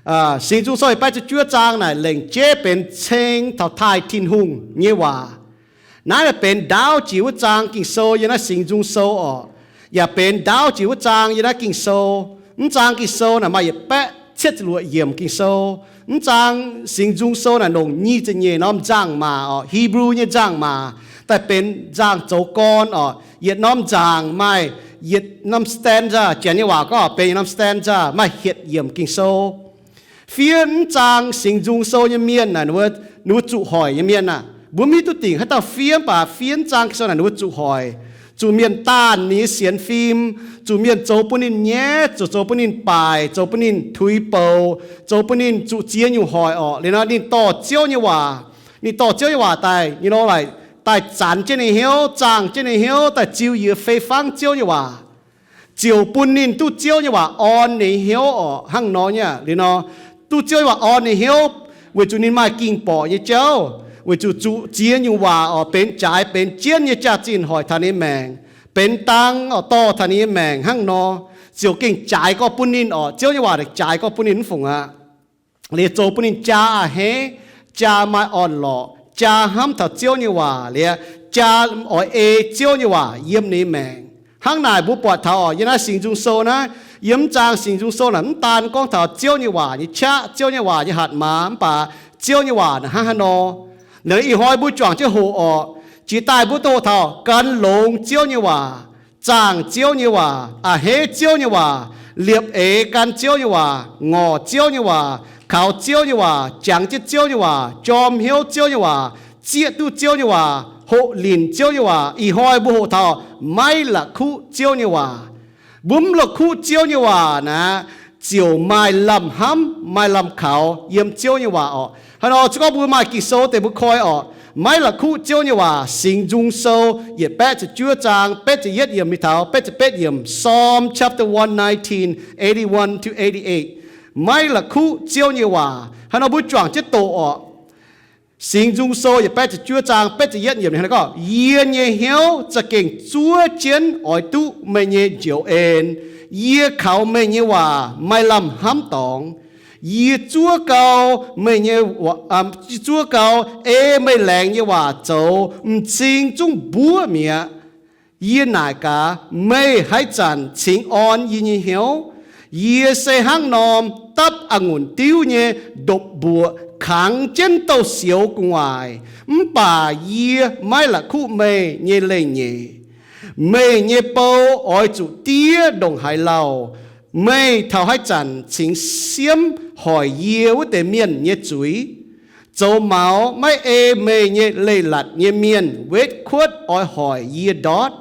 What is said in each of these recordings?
Singx Nzung Sou yietc baeqv ziepc juov zaang naaic lengc jeiv benx ceng taux taaih Tin-Hungh nyei waac. Naaiv naaic benx ndaauv jiex wuov zaang Ging-Sou yiem naaiv Singx Nzung Sou oc, yaac benx ndaauv jiex wuov zaang yiem naaiv Ging-Sou. Mv zaang Ging-Sou naaic maaih yietc baeqv cietv ziepc luoqc yiemc Ging-Sou. Mv zaang Singx Nzung Sou naaic longc nyic ziepc nyeic norm nzangc-maac oc, Hebrew nyei nzangc-maac, daaih benx nzangc zoux gorn oc. Yietc norm nzangc maaih yietc norm stanza, Janx nyei waac gorngv benx yietc norm stanza, maaih hietc yiemc Ging-Sou. Fiev mv zaang Singx Nzung Sou nyei mienh naaic, ninh mbuo zuqc hoic nyei mienh aah, mbuo mv hiuv duqv dingc haaix dauh fiev, mv baac fiev mv zaang Ging-Sou naaic ninh mbuo zuqc hoic, zuqc mienh daanh ninh nyei sienx fim, zuqc mienh zoux bun ninh nyaiv, zuqc zoux bun ninh baaic, zoux bun ninh tuix bouc, zoux bun ninh zuqc ziex nyungc hoic orqc. Liuz nor ninh dorh Ziouv nyei waac, ninh dorh Ziouv nyei waac daaih, nyei nor, daaih zanx jienv ninh hnyouv, zaangh jienv ninh hnyouv, daaih ziux yiez fei fangv Ziouv nyei waac, ziouc bun ninh duqv Ziouv nyei waac orn ninh hnyouv orqc. Hnangv nor nyei aqv. Liuz nor, duqv Ziouv nyei waac orn ninh hnyouv weic zuqc ninh maaih ging-borqc nyei jauv, weic zuqc zuqc ziex nyungc waac orqc benx jaaix benx jienv nyei jaax-zinh hoic taux ninh maengc, benx dang orqc dorh taux ninh nyei maengc. Hnangv nor, ziouc gengh jaaix gorx bun ninh orqc. Ziouv nyei waac jaaix gorx bun ninh mv fungc aqv. Liuz zoux bun ninh jaa a'hneiv, jaa maaih orn-lorqc, jaa hnamv taux Ziouv nyei waac, liuz jaa oix ei Ziouv nyei waac yiem ninh maengc. Hnangv naaic mbuo buatc taux orqc, yiem naaiv Singx Nzung Sou naaiv, yiem mv zaang Singx Nzung Sou naaic mv daan gorngv taux Ziouv nyei waac nyei qaqv, Ziouv nyei waac nyei hatc maaz, mv baac Ziouv nyei waac naaic hnangv haaix nor. Liuz ih hnoi mbuo juangc jienv hoqc orqc, jiex daaih mbuo doqc taux gan longx Ziouv nyei waac, zaangh Ziouv nyei waac, a'hneiv Ziouv nyei waac, liepc eix gan Ziouv nyei waac, ngorc Ziouv nyei waac, kaux Ziouv nyei waac, jangx jienv Ziouv nyei waac, jorm hnyouv Ziouv nyei waac, zieqv duqv Ziouv nyei waac, hoqc linc Ziouv nyei waac. Ih hnoi mbuo hoqc taux maiv la'kuqv Ziouv nyei waac. Mbuo mv la'kuqv Ziouv nyei waac naaic, ziouc maaih lamh hnamv maaih lamh kaux yiem Ziouv nyei waac orqc. Hnangv nor se gorngv mbuo maaih Ging-Sou deix mbuo koi orqc, maiv la'kuqv Ziouv nyei waac, Singx Nzung Sou yietc baeqv ziepc juov zaang betv ziepc yietv yiemc mingh taux betv ziepc betv yiemc, Psalm chapter one nineteen, eighty-one to eighty-eight. Maiv la'kuqv Ziouv nyei waac. Hnangv nor mbuo juangc jienv doqc orqc. Singx Nzung Sou yietc baeqv ziepc juov zaang betv ziepc yietv yiemc gorngv, Yie nyei hnyouv za'gengh zuov jienv oix duqv meih nyei njoux en. Yie kaux meih nyei waac maaih lamh hnamv dorngx. Yie zuov gau meih nyei, zuov gau ei meih laengz nyei waac zoux, m'zing zungv mbuov mi'aqv. Yie naaic gaax, meih haaix zanc cingx orn yie nyei hnyouv? Yie se hnangv norm dapv a'ngunc diuv nyei ndopv-mbuoqc kangx jienv douz-sioux gu'nguaaic, mv baac yie maiv la'kuqv meih nyei lengh nyeic. Meih nyei bou oix zuqc diev ndongc haaix lauh? Meih taux haaix zanc cingx siemv hoic yie wuov deix mienh nyei zuiz? Zoux maux maiv ei meih nyei leiz-latc nyei mienh wetv kuotv oix hoic yie ndortv.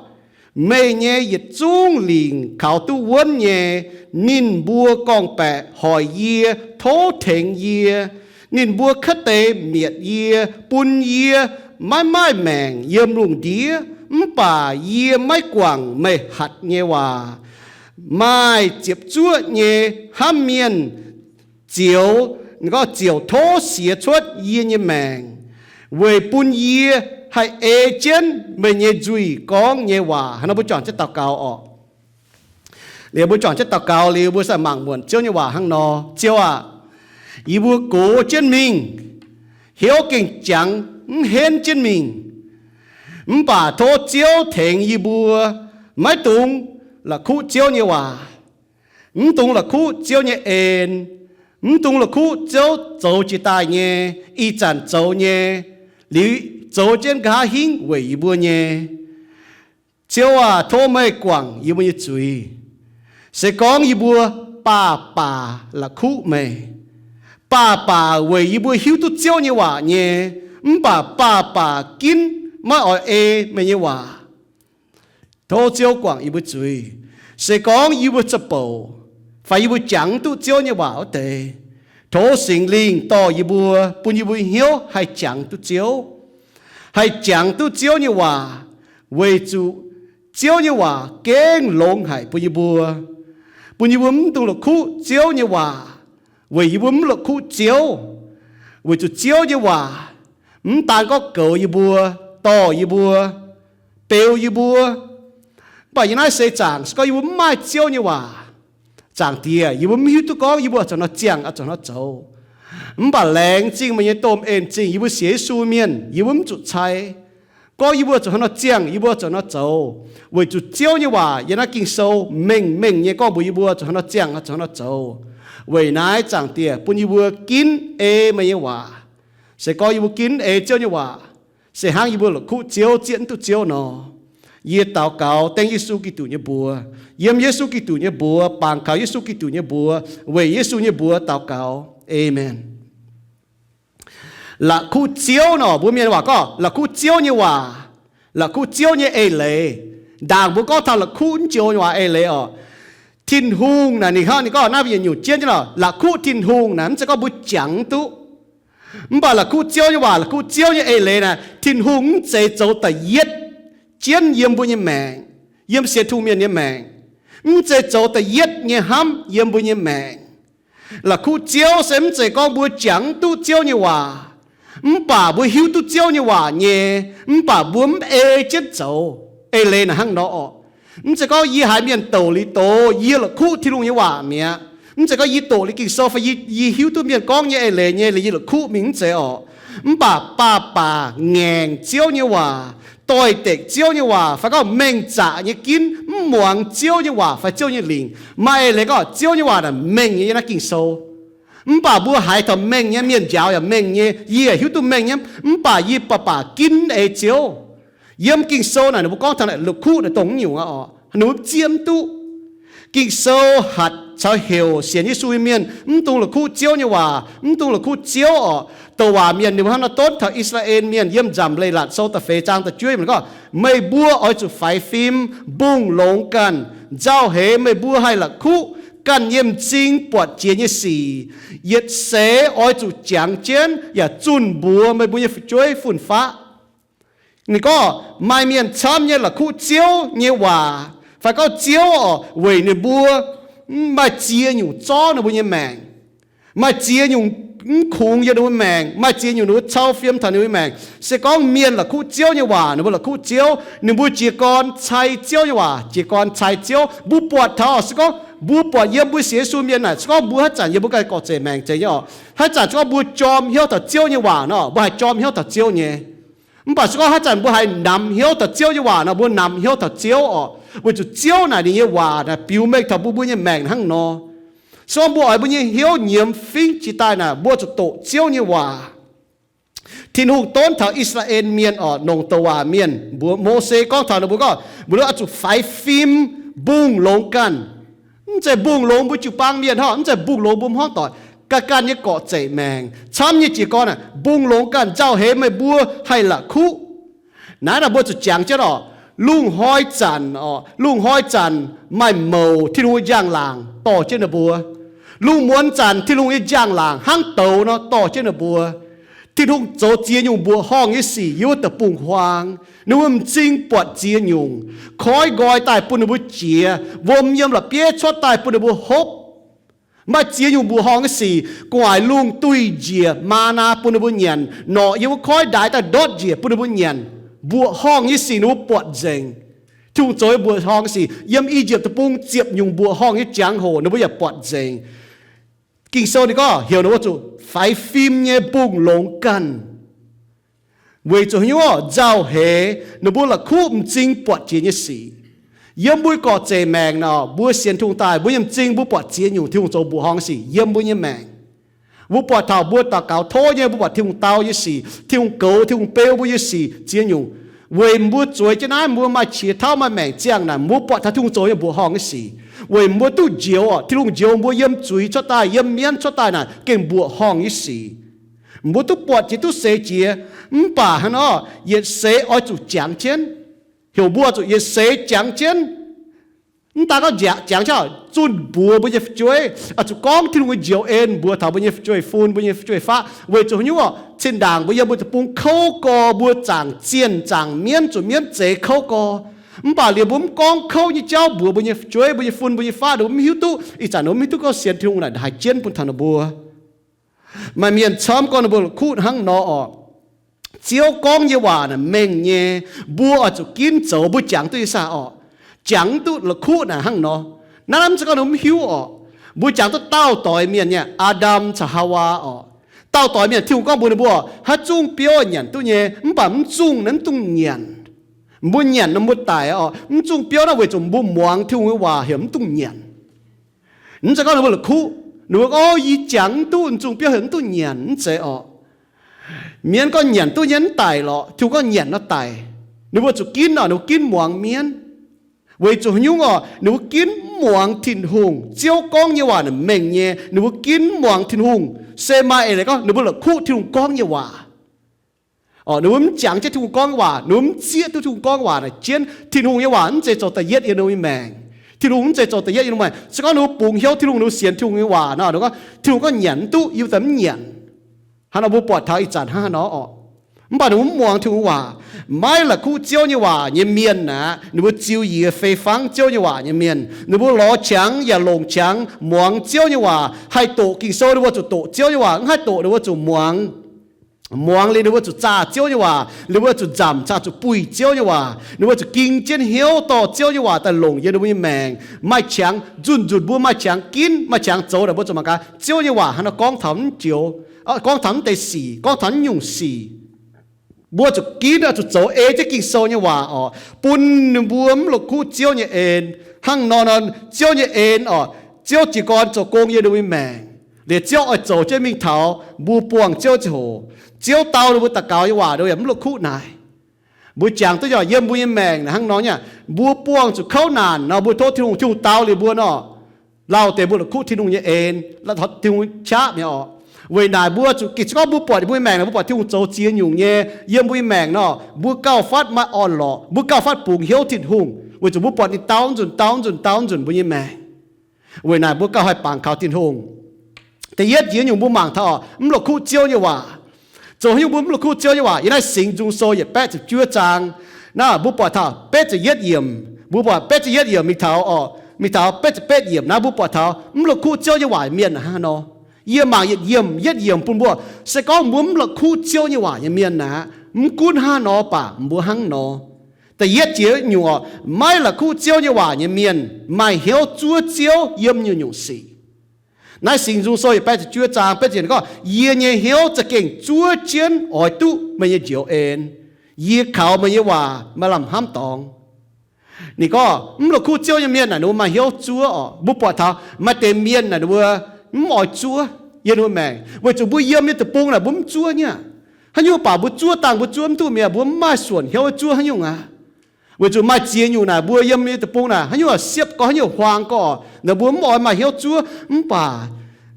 Meih nyei yietc zungv lingc kaux duqv wuonv nyei. Ninh mbuo gorngv-baeqc hoic yie, tov tengx yie. Ninh mbuo kaav deix mietc yie, bun yie maiv maaih maengc yiem lungh ndiev, mv baac yie maiv guangc meih hatc nyei waac. Maaih ziepc zuoqv nyei hnamv mienh zioux, gorngv ziouc tov siex cuotv yie nyei maengc, weic bun yie haih ei jienv meih nyei nzuih gorngv nyei waac. Hnangv nor mbuo juangc jienv daux gaux orqc. Liuz mbuo juangc jienv daux gaux liuz, mbuo sa mangc muonc Ziouv nyei waac hnangv nor. Ziouv aah, yie mbuo gox jienv mingh, hnyouv gengh jangx mv henv jienv mingh. Mv baac tov Ziouv tengx yie mbuo maiv dungx la'kuqv Ziouv nyei waac, mv dungx la'kuqv Ziouv nyei en, mv dungx la'kuqv Ziouv zoux jiex daaih nyei, ih zanc zoux nyei, liuz zoux jienv nqa'haav hingv weic yie mbuo nyei. Ziouv aah, tov meih guangc yie mbuo nyei zuiz. Se gorngv yie mbuo baac baac la'kuqv meih, baac baac weic yie mbuo hiuv duqv Ziouv nyei waac nyei, mv baac baac baac ginv maiv oix ei meih nyei waac, tov Ziouv guangc yie mbuo zuiz. Se gorngv yie mbuo za'bouc fai yie mbuo jangx duqv Ziouv nyei waac wuov deix, tov Singx Lingh dorh yie mbuo, bun yie mbuo hnyouv haih jangx duqv Ziouv, haih jangx duqv Ziouv nyei waac, weic zuqc Ziouv nyei waac gengh longx haic bun yie mbuo, bun yie mbuo mv dungx la'kuqv Ziouv nyei waac, weic yie mbuo mv la'kuqv Ziouv. Weic zuqc Ziouv nyei waac mv daan gorngv goux yie mbuo, dorh yie mbuo, beu yie mbuo, mv baac yie naaiv seix zaangc se gorngv yie mbuo mv maaih Ziouv nyei waac, Zaangc Diex, yie mbuo mv hiuv duqv gorngv yie mbuo zuqc hnangv nor ziangh, zuqc hnangv nor zoux. Mv baac laengz zingh meih nyei domh en zingh, yie mbuo sienx Yesu mienh, yie mbuo mv zuqc cai gorngv yie mbuo zuqc hnangv nor ziangh, yie mbuo zuqc hnangv nor zoux, weic zuqc Ziouv nyei waac yiem naaiv Ging-Sou mengh mengh nyei gorngv mbuox yie mbuo zuqc hnangv nor ziangh, zuqc hnangv nor zoux. Weic naaiv, Zaangc Diex, bun yie mbuo ginv ei meih nyei waac. Se gorngv yie mbuo ginv ei Ziouv nyei waac, se hnangv yie mbuo la'kuqv Ziouv zieqv mv duqv Ziouv nor. Yie daux gaux dengv Yesu Giduc nyei mbuox, yiem Yesu Giduc nyei mbuox, bangc kaux Yesu Giduc nyei mbuox, weic Yesu nyei mbuox daux gaux. Aamen. La'kuqv Ziouv nor, mbuo mienh waac gorngv la'kuqv Ziouv nyei waac, la'kuqv Ziouv nyei eix leiz. Ndaangc mbuo gorngv taux la'kuqv mv joux nyei waac eix leiz oc. Tin-Hungh naaic, ninh hnangv ninh gorngv naaiv mbuo yietc nyungc jienv jienv oc, la'kuqv Tin-Hungh naaic mv zeiz gorngv mbuo jangx duqv. Mv baac la'kuqv Ziouv nyei waac, la'kuqv Ziouv nyei eix leiz naaic, Tin-Hungh mv zeiz zoux da'yietv jienv yiem mbuo nyei maengc, yiem sienx Tin-Hungh mienh nyei maengc. Mv zeiz zoux da'yietv nyei hnamv yiem mbuo nyei maengc. La'kuqv Ziouv se mv zeiz gorngv mbuo jangx duqv Ziouv nyei waac, mv baac mbuo hiuv duqv Ziouv nyei waac nyei, mv baac mbuo mv ei jienv zoux. Eix leiz naaic hnangv nor oc. Mv zeiz gorngv yie haiz mienh doqc liuz doz, yie la'kuqv Tin-Hungh nyei waac mi'aqv. Mv zeiz gorngv yie doqc liuz Ging-Sou fai yie, yie hiuv duqv mienh gorngv nyei eix leiz nyei liuz yie la'kuqv mingh, mv zeiz oc. Mv baac baac baac ngaengc Ziouv nyei waac, doix-dekc Ziouv nyei waac, fai gorngv mengh zaqc nyei ginv mv muangx Ziouv nyei waac fai Ziouv nyei lingc. Maaih eix leiz gorngv Ziouv nyei waac naaic mengh nyei yiem naaiv Ging-Sou. Mv baac mbuo haiz taux mengh nyei, mienh njaaux yaac mengh nyei, yie yaac hiuv duqv mengh nyei, mv baac yie baac baac ginv ei Ziouv. Yiem Ging-Sou naaic ninh mbuo gorngv taux naaic la'kuqv naaic dongh naaiv nyungc aqv oc, ninh mbuo zieqv mv duqv. Ging-Sou hatc caux heuc sienx Yesu nyei mienh mv dungx la'kuqv Ziouv nyei waac, mv dungx la'kuqv Ziouv oc. Douc waac mienh ninh mbuo hnangv nor donv taux I^saa^laa^en Mienh yiem Nzamc Leiz-Latc Sou da'feix zaang da'juov yiemc gorngv, meih mbuo oix zuqc faix fim, mbungh longx ganh. Nzauh heix meih mbuo haih la'kuqv ganh nyei m'zing buatc jiex nyei sic. Yietc seix oix zuqc jangx jienv yaac zunh mbuox meih mbuo nyei fu'jueiv fun-faqv. Ninh gorngv maaih mienh camv nyei la'kuqv Ziouv nyei waac, fai gorngv Ziouv oc, weic ninh mbuo maaih ziex nyungc zorv ninh mbuo nyei maengc. Maaih ziex nyungc mv kungx yiem ninh mbuo maengc, maaih ziex nyungc ninh mbuo cau fiem taux ninh mbuo maengc. Se gorngv mienh la'kuqv Ziouv nyei waac, ninh mbuo la'kuqv Ziouv, ninh mbuo jiez gorn cai Ziouv nyei waac, jiez gorn cai Ziouv. Mbuo buatc taux se gorngv mbuo buatc yiem mbuo sienx Yesu mienh naaic, se gorngv mbuo haaix zanc yiem mbuo ganh gorqv-zeic maengc zeiz nyei oc, haaix zanc se gorngv mbuo jorm hnyouv taux Ziouv nyei waac nor, mbuo haih jorm hnyouv taux Ziouv nyei. Mv baac se gorngv haaix zanc mbuo haih namx hnyouv taux Ziouv nyei waac nor, mbuo namx hnyouv taux Ziouv oc, weic zuqc Ziouv naaic ninh nyei waac naaic biux mengh taux mbuo, mbuo nyei maengc hnangv nor. Se gorngv mbuo oix mbuo nyei hnyouv nyiemz fingv jiex daaih naaic, mbuo zuqc doqc Ziouv nyei waac. Tin-Hungh donv taux I^saa^laa^en Mienh oc, longc douc waac mienh mbuox Mose gorngv taux ninh mbuo gorngv, mbuo oix zuqc faix fim, mbungh longx ganh. Mv zeiz mbungh longx mbuo jiu-baang mienh hnangv, mv zeiz mbungh longx mbuo hmuangv doic, ganh ganh nyei gorqv-zeic maengc, camv nyei jiez gorn aqv, mbungh longx ganh, nzauh heix meih mbuo haih la'kuqv. Naaiv naaic mbuo zuqc jangx jienv oc. Lungh hnoi zanc oc, lungh hnoi zanc maaih mouc Tin-Hungh nyei njang-laangc dorh jienv ninh mbuo. Lungh muonz zanc Tin-Hungh nyei njang-laangc hnangv douz nor dorh jienv ninh mbuo. Tin-Hungh zoux ziex nyungc mbuoqc horngh nyei sic yiem wuov deic-bung-huaang. Ninh mbuo m'zing buatc ziex nyungc. Koiv nqoi daaih bun ninh mbuo jiex. Wuom yiem la'bieiv cuotv daaih bun ninh mbuo hopv. Maaih ziex nyungc mbuoqc horngh nyei sic. Gu'nguaaic lungh duih njiec maa^naa bun ninh mbuo nyanc. Norqc yiem wuov koiv ndaix daaih ndortv njiec bun ninh mbuo nyanc. Mbuoqc horngh nyei sic ninh mbuo buatc nzengc. Tin-Hungh zoux mbuoqc horngh nyei sic. Yiem I^yipv Deic-Bung ziepc nyungc mbuoqc horngh nyei jangx-hoc ninh mbuo yaac buatc nzengc. Ging-Sou ninh gorngv heuc ninh mbuo zuqc faix fim nyei, mbungh longx ganh. Weic zuqc haaix nyungc? Nzauh heix ninh mbuo la'kuqv m'zing buatc jiex nyei sic. Yiem mbuo gorqv-zeic maengc nor, mbuo sienx Tin-Hungh daaih, mbuo nyei m'zing mbuo buatc ziex nyungc Tin-Hungh zoux mbuoqc horngh sic yiem mbuo nyei maengc. Mbuo buatc taux mbuo daux gaux tov nyei, mbuo buatc Tin-Hungh dau nyei sic, Tin-Hungh goux, Tin-Hungh beu mbuo nyei sic ziex nyungc. Weic mbuo zueiz jienv naaiv, mbuo maaih qiex tauv maaih maengc ziangh naaic, mbuo buatc taux Tin-Hungh zoux nyei mbuoqc horngh nyei sic. Weic mbuo duqv njoux oc, Tin-Hungh njoux mbuo yiem zuiz cuotv daaih, yiem mienv cuotv daaih naaic gengh mbuoqc horngh nyei sic. Mbuo duqv buatc jiex duqv seix jiex, mv baac hnangv nor, yietc seix oix zuqc jangx jienv. Heuc mbuo zuqc yietc seix jangx jienv. Mv daaih gorngv jangx jienv, zunh mbuox mbuo nyei fu'jueiv, oix zuqc gorngv Tin-Hungh nyei njoux en mbuox taux mbuo nyei fu'jueiv-fun, mbuo nyei fu'jueiv-faqv. Weic zuqc haaix nyungc? Cin-ndaangc mbuo yiem mbuo deic-bung kouv gorx, mbuo zaangc zienh zaangc mienv, zuqc mienv zeix kouv gorx. Mv baac liuz mbuo mv gorngv kouv nyei jauv mbuox mbuo nyei fu'jueiv, mbuo nyei fun, mbuo nyei faqv, ninh mbuo mv hiuv duqv. Ih zanc ninh mbuo mv hiuv duqv gorngv sienx Tin-Hungh naaic haaix jienv bun taux ninh mbuo. Maaih mienh camv gorngv ninh mbuo la'kuqv hnangv nor oc. Ziouv gorngv nyei waac naaic mengh nyei, mbuo oix zuqc ginv zoux, mbuo jangx duqv nyei saah oc. Jangx duqv la'kuqv naaic hnangv nor. Naaiv mv zeiz gorngv ninh mv hiuv oc. Mbuo jangx duqv daauh doix mienh nyei, Aa^ndam caux Haawaa orqc. Daauh doix mienh Tin-Hungh gorngv mbuox ninh mbuo, haaix zungh biouv nyanc duqv nyei, mv baac mv zungh naaiv mv dungx nyanc. Mbuo nyanc nor mbuo daic orqc. Mv zungh biouv naaiv weic zuqc mbuo muangx Tin-Hungh nyei waac heuc mv dungx nyanc. Mv zeiz gorngv ninh mbuo la'kuqv, ninh mbuo gorngv, Ov, yie jangx mv duqv, mv zungh biouv heuc mv dungx nyanc, mv zeiz orqc. Mienv gorngv nyanc duqv nyei mv daic lorqc, Tin-Hungh gorngv nyanc nor daic. Ninh mbuo zuqc ginv orqc, ninh mbuo ginv muangx mienv. Weic zuqc haaix nyungc orqc, ninh mbuo ginv mv muangx Tin-Hungh. Ziouv gorngv nyei waac naaic mengh nyei, ninh mbuo ginv mv muangx Tin-Hungh. Se maaih eix leiz gorngv ninh mbuo la'kuqv Tin-Hungh gorngv nyei waac. Orqc, ninh mbuo mv jangx jienv Tin-Hungh gorngv waac, ninh mbuo mv zieqv duqv Tin-Hungh gorngv waac naaic jienv. Tin-Hungh nyei waac mv zeiz zoux da'yietv yiem ninh mbuo nyei maengc. Tin-Hungh mv zeiz zoux da'yietv yiem ninh mbuo maengc. Se gorngv ninh mbuo bungx hnyouv Tin-Hungh, ninh mbuo sienx Tin-Hungh nyei waac nor, ninh gorngv, Tin-Hungh gorngv nyanc mv duqv, yie daaih mv nyanc. Hnangv nor mbuo buatc taux ih zanc hnangv haaix nor orqc. Mv baac ninh mbuo mv muangx Tin-Hungh waac. Maiv la'kuqv Ziouv nyei waac nyei mienh aeqv, ninh mbuo ziux njiec fei fangv Ziouv nyei waac nyei mienh. Ninh mbuo lorz qangx yaac longc qangx muangx Ziouv nyei waac. Haih doqc Ging-Sou ninh mbuo zuqc doqc Ziouv nyei waac, mv haih doqc ninh mbuo zuqc muangx. Muangx liuz ninh mbuo zuqc zaah Ziouv nyei waac, liuz ninh mbuo zuqc nzamc caux zuqc buih Ziouv nyei waac, ninh mbuo zuqc ging jienv hnyouv dorh Ziouv nyei waac daaih longc yiem ninh mbuo nyei maengc. Maaih qangx nzunc nzunc mbuo maaih qangx ginv, maaih qangx zoux naaic, mbuo zuqc mangc gaax Ziouv nyei waac haaix nor gorngv taux mv joux, gorngv taux mv deix sic, gorngv taux mv nyungc sic. Mbuo zuqc ginv oix zuqc zoux ei jienv Ging-Sou nyei waac orqc, bun ninh mbuo mv la'kuqv Ziouv nyei en. Hnangv nor nor, Ziouv nyei en orqc, Ziouv jiez gorn zoux gong yiem ninh mbuo nyei maengc. Liuz Ziouv oix zoux jienv mingh taux mbuo buangh Ziouv ziangh hoc. Ziouv dau ninh mbuo daux gaux nyei waac ninh mbuo yaac mv la'kuqv naaic. Mbuo jangx duqv nyei yiem mbuo nyei maengc naaic hnangv nor nyei, mbuo buangh zuqc kouv naanc nor, mbuo tov Tin-Hungh, Tin-Hungh dau liuz mbuo nor, lauh deix mbuo la'kuqv Tin-Hungh nyei en, lauh taux Tin-Hungh qaqv mi'aqv orqc. Weic naaic mbuo zuqc gengh se gorngv mbuo buatc mbuo nyei maengc naaic, mbuo buatc Tin-Hungh zoux ziex nyungc nyei yiem mbuo nyei maengc nor, mbuo gauh fatv maaih orn-lorqc, mbuo gauh fatv bungx hnyouv Tin-Hungh, weic zuqc mbuo buatc ninh dau nzunc, dau nzunc, dau nzunc mbuo nyei maengc. Weic naaic mbuo gauh haih bangc kaux Tin-Hungh. Da'yietv jiex nyungc mbuo mangc taux orqc, mv la'kuqv Ziouv nyei waac. Zoux haaix nyungc mbuo mv la'kuqv Ziouv nyei waac? Yiem naaiv Singx Nzung Sou yietc baeqv ziepc juov zaang, naaiv mbuo buatc taux baeqv ziepc yietv yiemc, mbuo buatc baeqv ziepc yietv yiemc mingh taux orqc, mingh taux baeqv ziepc betv yiemc naaiv, mbuo buatc taux mv la'kuqv Ziouv nyei waac mienh hnangv haaix nor. Yie mangc yietc yiemc, yietv yiemc bun mbuo, se gorngv mbuo mv la'kuqv Ziouv nyei waac nyei mienh aqv, mv gunv hnangv haaix nor baac mbuo hnangv nor. Da'yietv jiex nyungc orqc, maiv la'kuqv Ziouv nyei waac nyei mienh maaih hnyouv zuov Ziouv yiem nyungc-nyungc sic. Naaiv Singx Nzung Sou yietc baeqv ziepc juov zaang baeqv ziepc gorngv, Yie nyei hnyouv za'gengh zuov jienv oix duqv meih nyei njoux en. Yie kaux meih nyei waac maaih lamh hnamv dorngx. Ninh gorngv mv la'kuqv Ziouv nyei mienh naaic ninh mbuo maaih hnyouv zuov orqc. Mbuo buatc taux maaih deix mienh naaic ninh mbuo mv oix zuov yiem ninh mbuo maengc, weic zuqc mbuo yiem nyei deic-bung naaic mbuo mv zuov nyei aqv. Haaix nyungc baac mbuo zuov dangh mbuo zuov mv duqv mi'aqv, mbuo mv maaih suonc hnyouv zuov haaix nyungc aqv. Weic zuqc maaih ziex nyungc naaic mbuo yiem nyei deic-bung naaic haaix nyungc siepv gorx, haaix nyungc huaang gorx, naaic mbuo mv oix maaih hnyouv zuov. Mv baac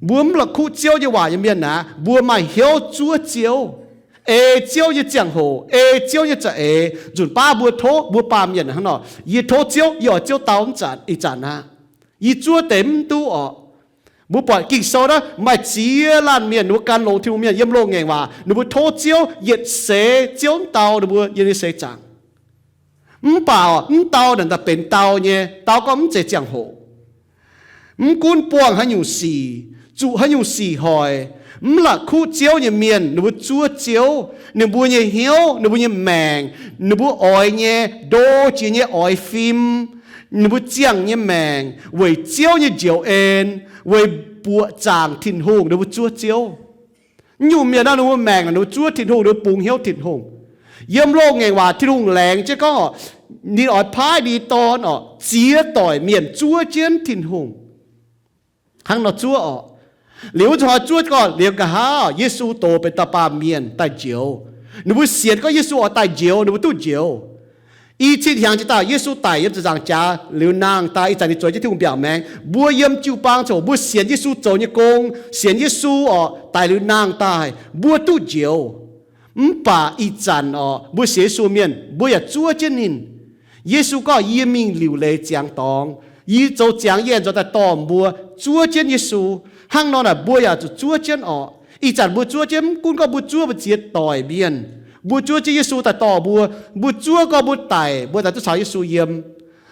mbuo mv la'kuqv Ziouv nyei waac nyei mienh naaic, mbuo maaih hnyouv zuov Ziouv, ei Ziouv nyei ziangh hoc, ei Ziouv nyei za'eix. Nzunc baav mbuo tov mbuo baamh mienh hnangv nor, Yie tov Ziouv, yie oix Ziouv dau ih zanc aqv. Yie zuov deix mv duqv orqc. Mbuo buatc Ging-Sou naaiv maaih ziex laanh mienh, ninh mbuo gan longx Tin-Hungh mienh yiem loz-ngaengc waac, ninh mbuo tov Ziouv yietc seix, Ziouv mv dau ninh mbuo yiem nyei seix zaangc. Mv baac mv dau naaic daaih benx dau nyei, dau gorngv mv zeiz ziangh hoc. Mv gunv buangh haaix nyungc sic, zuqc haaix nyungc sic hoic, mv la'kuqv Ziouv nyei mienh ninh mbuo zuov Ziouv. Ninh mbuo nyei hnyouv, ninh mbuo nyei maengc, ninh mbuo oix nyei, ndo jiex nyei oix fim, ninh mbuo ziangh nyei maengc weic Ziouv nyei njoux en, weic buoqc zaangc Tin-Hungh ninh mbuo zuov Ziouv. Nyungc mienh nor ninh mbuo maengc naaic ninh mbuo zuov Tin-Hungh, ninh mbuo bungx hnyouv Tin-Hungh. Yiem loz-ngaengc waac Tin-Hungh laengz jienv gorngv orqc, ninh oix paaiv ninh nyei Dorn orqc ziex doic mienh zuov jienv Tin-Hungh. Hnangv nor zuov orqc. Liuz wuov zanc hnoi zuov gorngv liuz nqa'haav Yesu dox benx dauh baamh mienh daaih njoux. Ninh mbuo sienx gorngv Yesu oix daaih njoux, ninh mbuo duqv njoux. I cin hnyangx jiex daaih Yesu daic yiem ziepc nzaangc jaax liuz nangh daaih, ih zanc ninh zueiz jienv Tin-Hungh mbiaauc maengx. Mbuo yiem jiu-baang ziangh hoc mbuo sienx Yesu zoux nyei gong, sienx Yesu orqc daic liuz nangh daaih, mbuo duqv njoux. Mv baac ih zanc orqc, mbuo sienx Yesu mienh mbuo yaac zuov jienv ninh. Yesu gorngv, Yie mingh liuc leiz ziangx dorngx. Yie zoux ziangx yie aengx nzuonx daaih dorh mbuo. Zuov jienv Yesu. Hnangv nor naaic mbuo yaac zuqc zuov jienv orqc. Ih zanc mbuo zuov jienv, mv gunv gorngv mbuo zuov mbuo ziex doic mienh, mbuo zuov jienv Yesu daaih dorh mbuo. Mbuo zuov gorngv mbuo daic, mbuo daaih duqv caux Yesu yiem.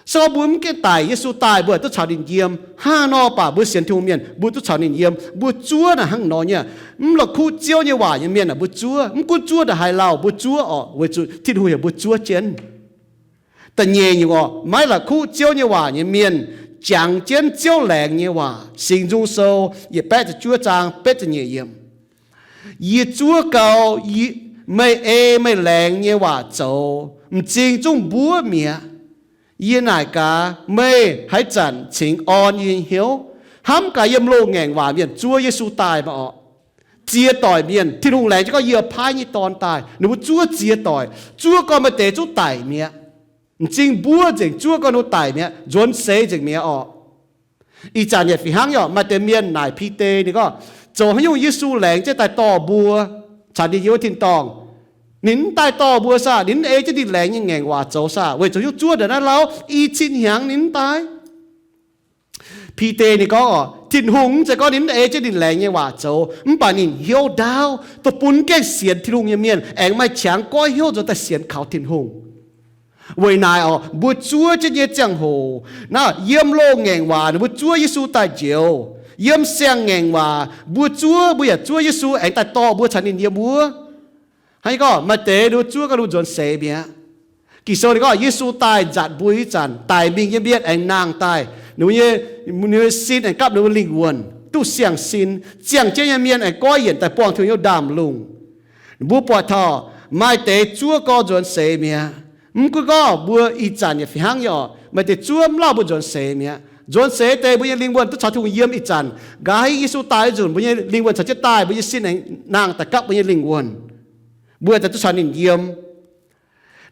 Se gorngv mbuo mv gaengh daic, Yesu daaih, mbuo yaac duqv caux ninh yiem. Hnangv nor baac mbuo sienx Tin-Hungh mienh mbuo duqv caux ninh yiem. Mbuo zuov naaic hnangv nor nyei. Mv la'kuqv Ziouv nyei waac nyei mienh naaic mbuo zuov. Mv gunv zuov ndongc haaix lauh mbuo zuov orqc, weic zuqc Tin-Hungh heuc mbuo zuov jienv. Da'nyeic nyungc orqc, maiv la'kuqv Ziouv nyei waac nyei mienh jangx jienv Ziouv laengz nyei waac. Singx Nzung Sou yietc baeqv ziepc juov zaang betv ziepc nyeic yiemc. Yie zuov gau, yie, meih ei meih laengz nyei waac zoux, m'zing zungv mbuov mi'aqv. Yie naaic gaax, meih haaix zanc cingx orn yie nyei hnyouv? Hnamv gaax yiem loz-ngaengc waac mienh zuov Yesu daaih mv baac orqc, ziex doic mienh, Tin-Hungh laengz jienv gorngv yie paaiv nyei Dorn daaih, ninh mbuo zuov ziex doic, zuov gau maaih deix zungv daic mi'aqv. M'zing mbuov nzengc, zuov gau ninh mbuo daic mi'aqv, nzuonx seix nzengc mi'aqv orqc. Ih zanc yaac fih hnangv nyei orqc, maaih deix mienh naaic Bide, ninh gorngv, zoux haaix nyungc Yesu laengz jienv daaih dorh mbuo caux ninh yiem wuov tin-dorngh? Ninh mv daaih dorh mbuo saah? Ninh mv ei jienv ninh laengz nyei ngaengc waac zoux saah? Weic zuqc haaix nyungc zuov ndongc naaiv lauh? I cin hnyangx ninh mv daaih. Bide ninh gorngv orqc, Tin-Hungh mv zeiz gorngv ninh mv ei jienv ninh laengz nyei waac zoux, mv baac ninh hnyouv ndaauv, dongh bun mv gaengh sienx Tin-Hungh nyei mienh aengx maaih qangx goiv hnyouv nzuonx daaih sienx kaux Tin-Hungh. Weic naaic orqc, mbuo zuov jienv nyei ziangh hoc, naaiv yiem loz-ngaengc waac ninh mbuo zuov Yesu daaih njoux. Yiem siang-ngaengc waac mbuo zuov, mbuo yaac zuov Yesu aengx daaih dorh mbuo caux ninh yiem wuov. Hnangv gorngv maaih deix ninh mbuo zuov gau ninh mbuo nzuonx seix mi'aqv. Ging-Sou ninh gorngv Yesu daaih nzatc mbuo ih zanc, daic mingh nyei mienh aengx nangh daaih, ninh mbuo nyei, ninh mbuo nyei sin aengx gapv ninh mbuo lingh wuonh duqv siang-sin. Ziangh jienv nyei mienh aengx goiv yienc daaih buangh Tin-Hungh hnyouv ndaamv-lungh. Mbuo buatc taux maaih deix zuov gau nzuonx seix mi'aqv. Mv gunv gorngv mbuo ih zanc yaac fih hnangv nyei orqc, maaih deix zuov mv lauh mbuo nzuonx seix mi'aqv. Nzuonx seix deix mbuo nyei lingh wuonh duqv caux Tin-Hungh yiem ih zanc. Nqa'haav Yesu daaih ih nzunc mbuo nyei lingh wuonh caux jienv daaih, mbuo nyei sin aengx nangh daaih gapv mbuo nyei lingh wuonh. Mbuo aengx daaih duqv caux ninh yiem.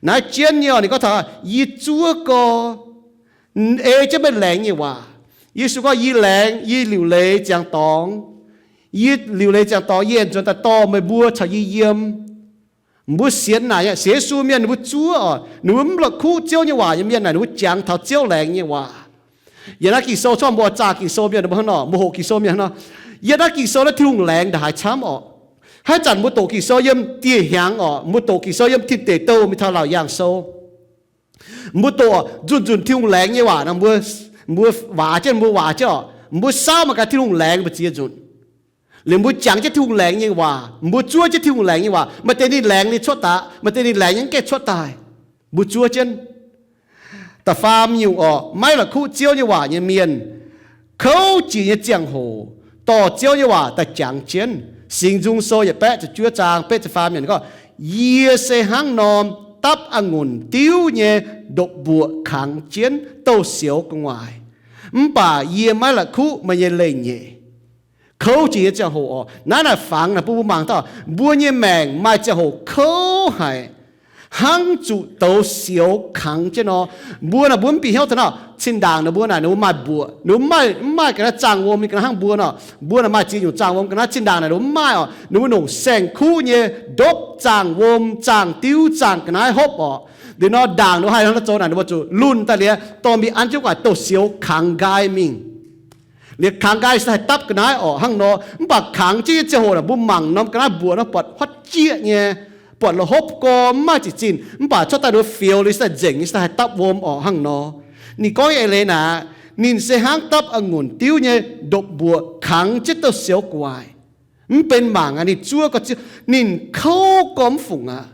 Naaiv jienv nyei orqc, ninh gorngv taux, yie zuov gau, ei jienv meih laengz nyei waac. Yesu gorngv, yie laengz, yie liuc leiz ziangx dorngx. Yie liuc leiz ziangx dorngx, yie aengx nzuonx daaih dorh meih mbuo caux yie yiem. Mbuo sienx naaic nyei, sienx Yesu mienh ninh mbuo zuov orqc, ninh mbuo mv la'kuqv Ziouv nyei waac nyei mienh naaic, ninh mbuo jangx taux Ziouv laengz nyei waac. Yiem naaiv Ging-Sou corc mbuo zaah Ging-Sou mienh mbuo hnangv nor, mbuo hoqc Ging-Sou mienh hnangv nor, yiem naaiv Ging-Sou naaiv Tin-Hungh laengz ndongc haaix camv orqc. Haaix zanc mbuo doqc Ging-Sou yiem dieh hnyangx orqc, mbuo doqc Ging-Sou yiem tin deic douh mingh taux laauc yaangh sou, mbuo doqc nzunc nzunc Tin-Hungh laengz nyei waac nor, mbuo, mbuo waac jienv, mbuo waac jienv orqc, mbuo saauv mangc gaax Tin-Hungh laengz mbu'ziex nzunc. Liuz mbuo jangx jienv Tin-Hungh laengz nyei waac, mbuo zuov jienv Tin-Hungh laengz nyei waac. Maaih deix ninh laengz ninh cuotv daaih, maaih deix ninh laengz ninh mv gaengh cuotv daaih. Mbuo zuov jienv. Da'faam nyungc orqc, maiv la'kuqv Ziouv nyei waac nyei mienh, kouv jiex nyei ziangh hoc dorh Ziouv nyei waac daaih jangx jienv. Singx Nzung Sou yietc baeqv ziepc juov zaang betv ziepc faam yiemc gorngv, yie se hnangv norm dapv a'ngunc diuv nyei ndopv-mbuoqc kangx jienv douh sioux gu'nguaaic, mv baac yie maiv la'kuqv meih nyei leiz-nyeic. Kouv jiex nyei ziangh hoc orqc, naaiv naaic fangx naaic bun mbuo mangc taux mbuo nyei maengc maaih ziangh hoc kouv haic, hnangv zuqc douz sioux kangx jienv nor. Mbuo naaic mbuo mv bieqc hnyouv taux naaic, zinh ndaangc naaic mbuo naaic ninh mbuo maaih mbuoqc, ninh mbuo mv maaih, mv maaih ga'naaiv zaangh wuom nyei ga'naaiv hnangv mbuo nor. Mbuo naaic maaih ziex nyungc zaangh wuom ga'naaiv, zinh ndaangc naaic ninh mbuo mv maaih orqc, ninh mbuo nongc saeng-kuv nyei ndopv zaangh wuom, zaangh diuv, zaangh ga'naaiv hopv orqc. Liuz nor ndaangc ninh mbuo haih hnangv nor zoux naaic, ninh mbuo zuqc lunh daaih liuz dorh mingh an jienv gu'nguaaic douh sioux kangx nqaai mingh. Liuz kangx nqaai se haih dapv ga'naaiv orqc hnangv nor, mv baac kangx jienv nyei ziangh hoc naaic mbuo mangc norm ga'naaiv mbuoqc nor buatc huotv jieqv nyei, buatc la'hopv gorx mv maaih ziqc zinh, mv baac cuotv daaih ninh mbuo fioux liuz se haih nzengc nyei, se haih dapv wuom orqc hnangv nor. Ninh gorngv nyei eix leiz naaic, ninh se hnangv dapv a'ngunc diuv nyei ndopv-mbuoqc kangx jienv douh sioux gu'nguaaic. Mv benx mangc aqv, ninh zuov gau, ninh kouv gormx fungc aqv.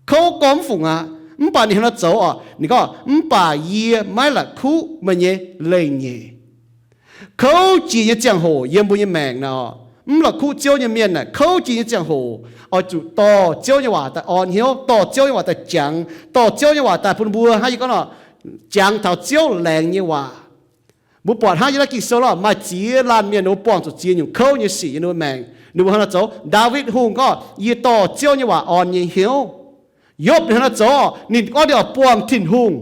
Kouv gormx fungc aqv. Mv baac ninh hnangv nor zoux orqc, ninh gorngv, mv baac yie maiv la'kuqv meih nyei leiz-nyeic. Kouv jiex nyei ziangh hoc yiem mbuo nyei maengc naaic orqc, mv la'kuqv Ziouv nyei mienh naaic, kouv jiex nyei ziangh hoc oix zuqc dorh Ziouv nyei waac daaih orn hnyouv, dorh Ziouv nyei waac daaih jangx, dorh Ziouv nyei waac daaih bun mbuo hnangv yie gorngv nor, jangx taux Ziouv laengz nyei waac. Mbuo buatc hnangv yiem naaiv Ging-Sou lorqc, maaih ziex laanh mienh ninh mbuo buangh zuqc ziex nyungc kouv nyei sic yiem ninh mbuo maengc. Ninh mbuo hnangv nor zoux. Ndaawitv Hungh gorngv, yie dorh Ziouv nyei waac orn nyei hnyouv. Yopv ninh hnangv nor zoux, ninh gorngv ninh oix buangh Tin-Hungh.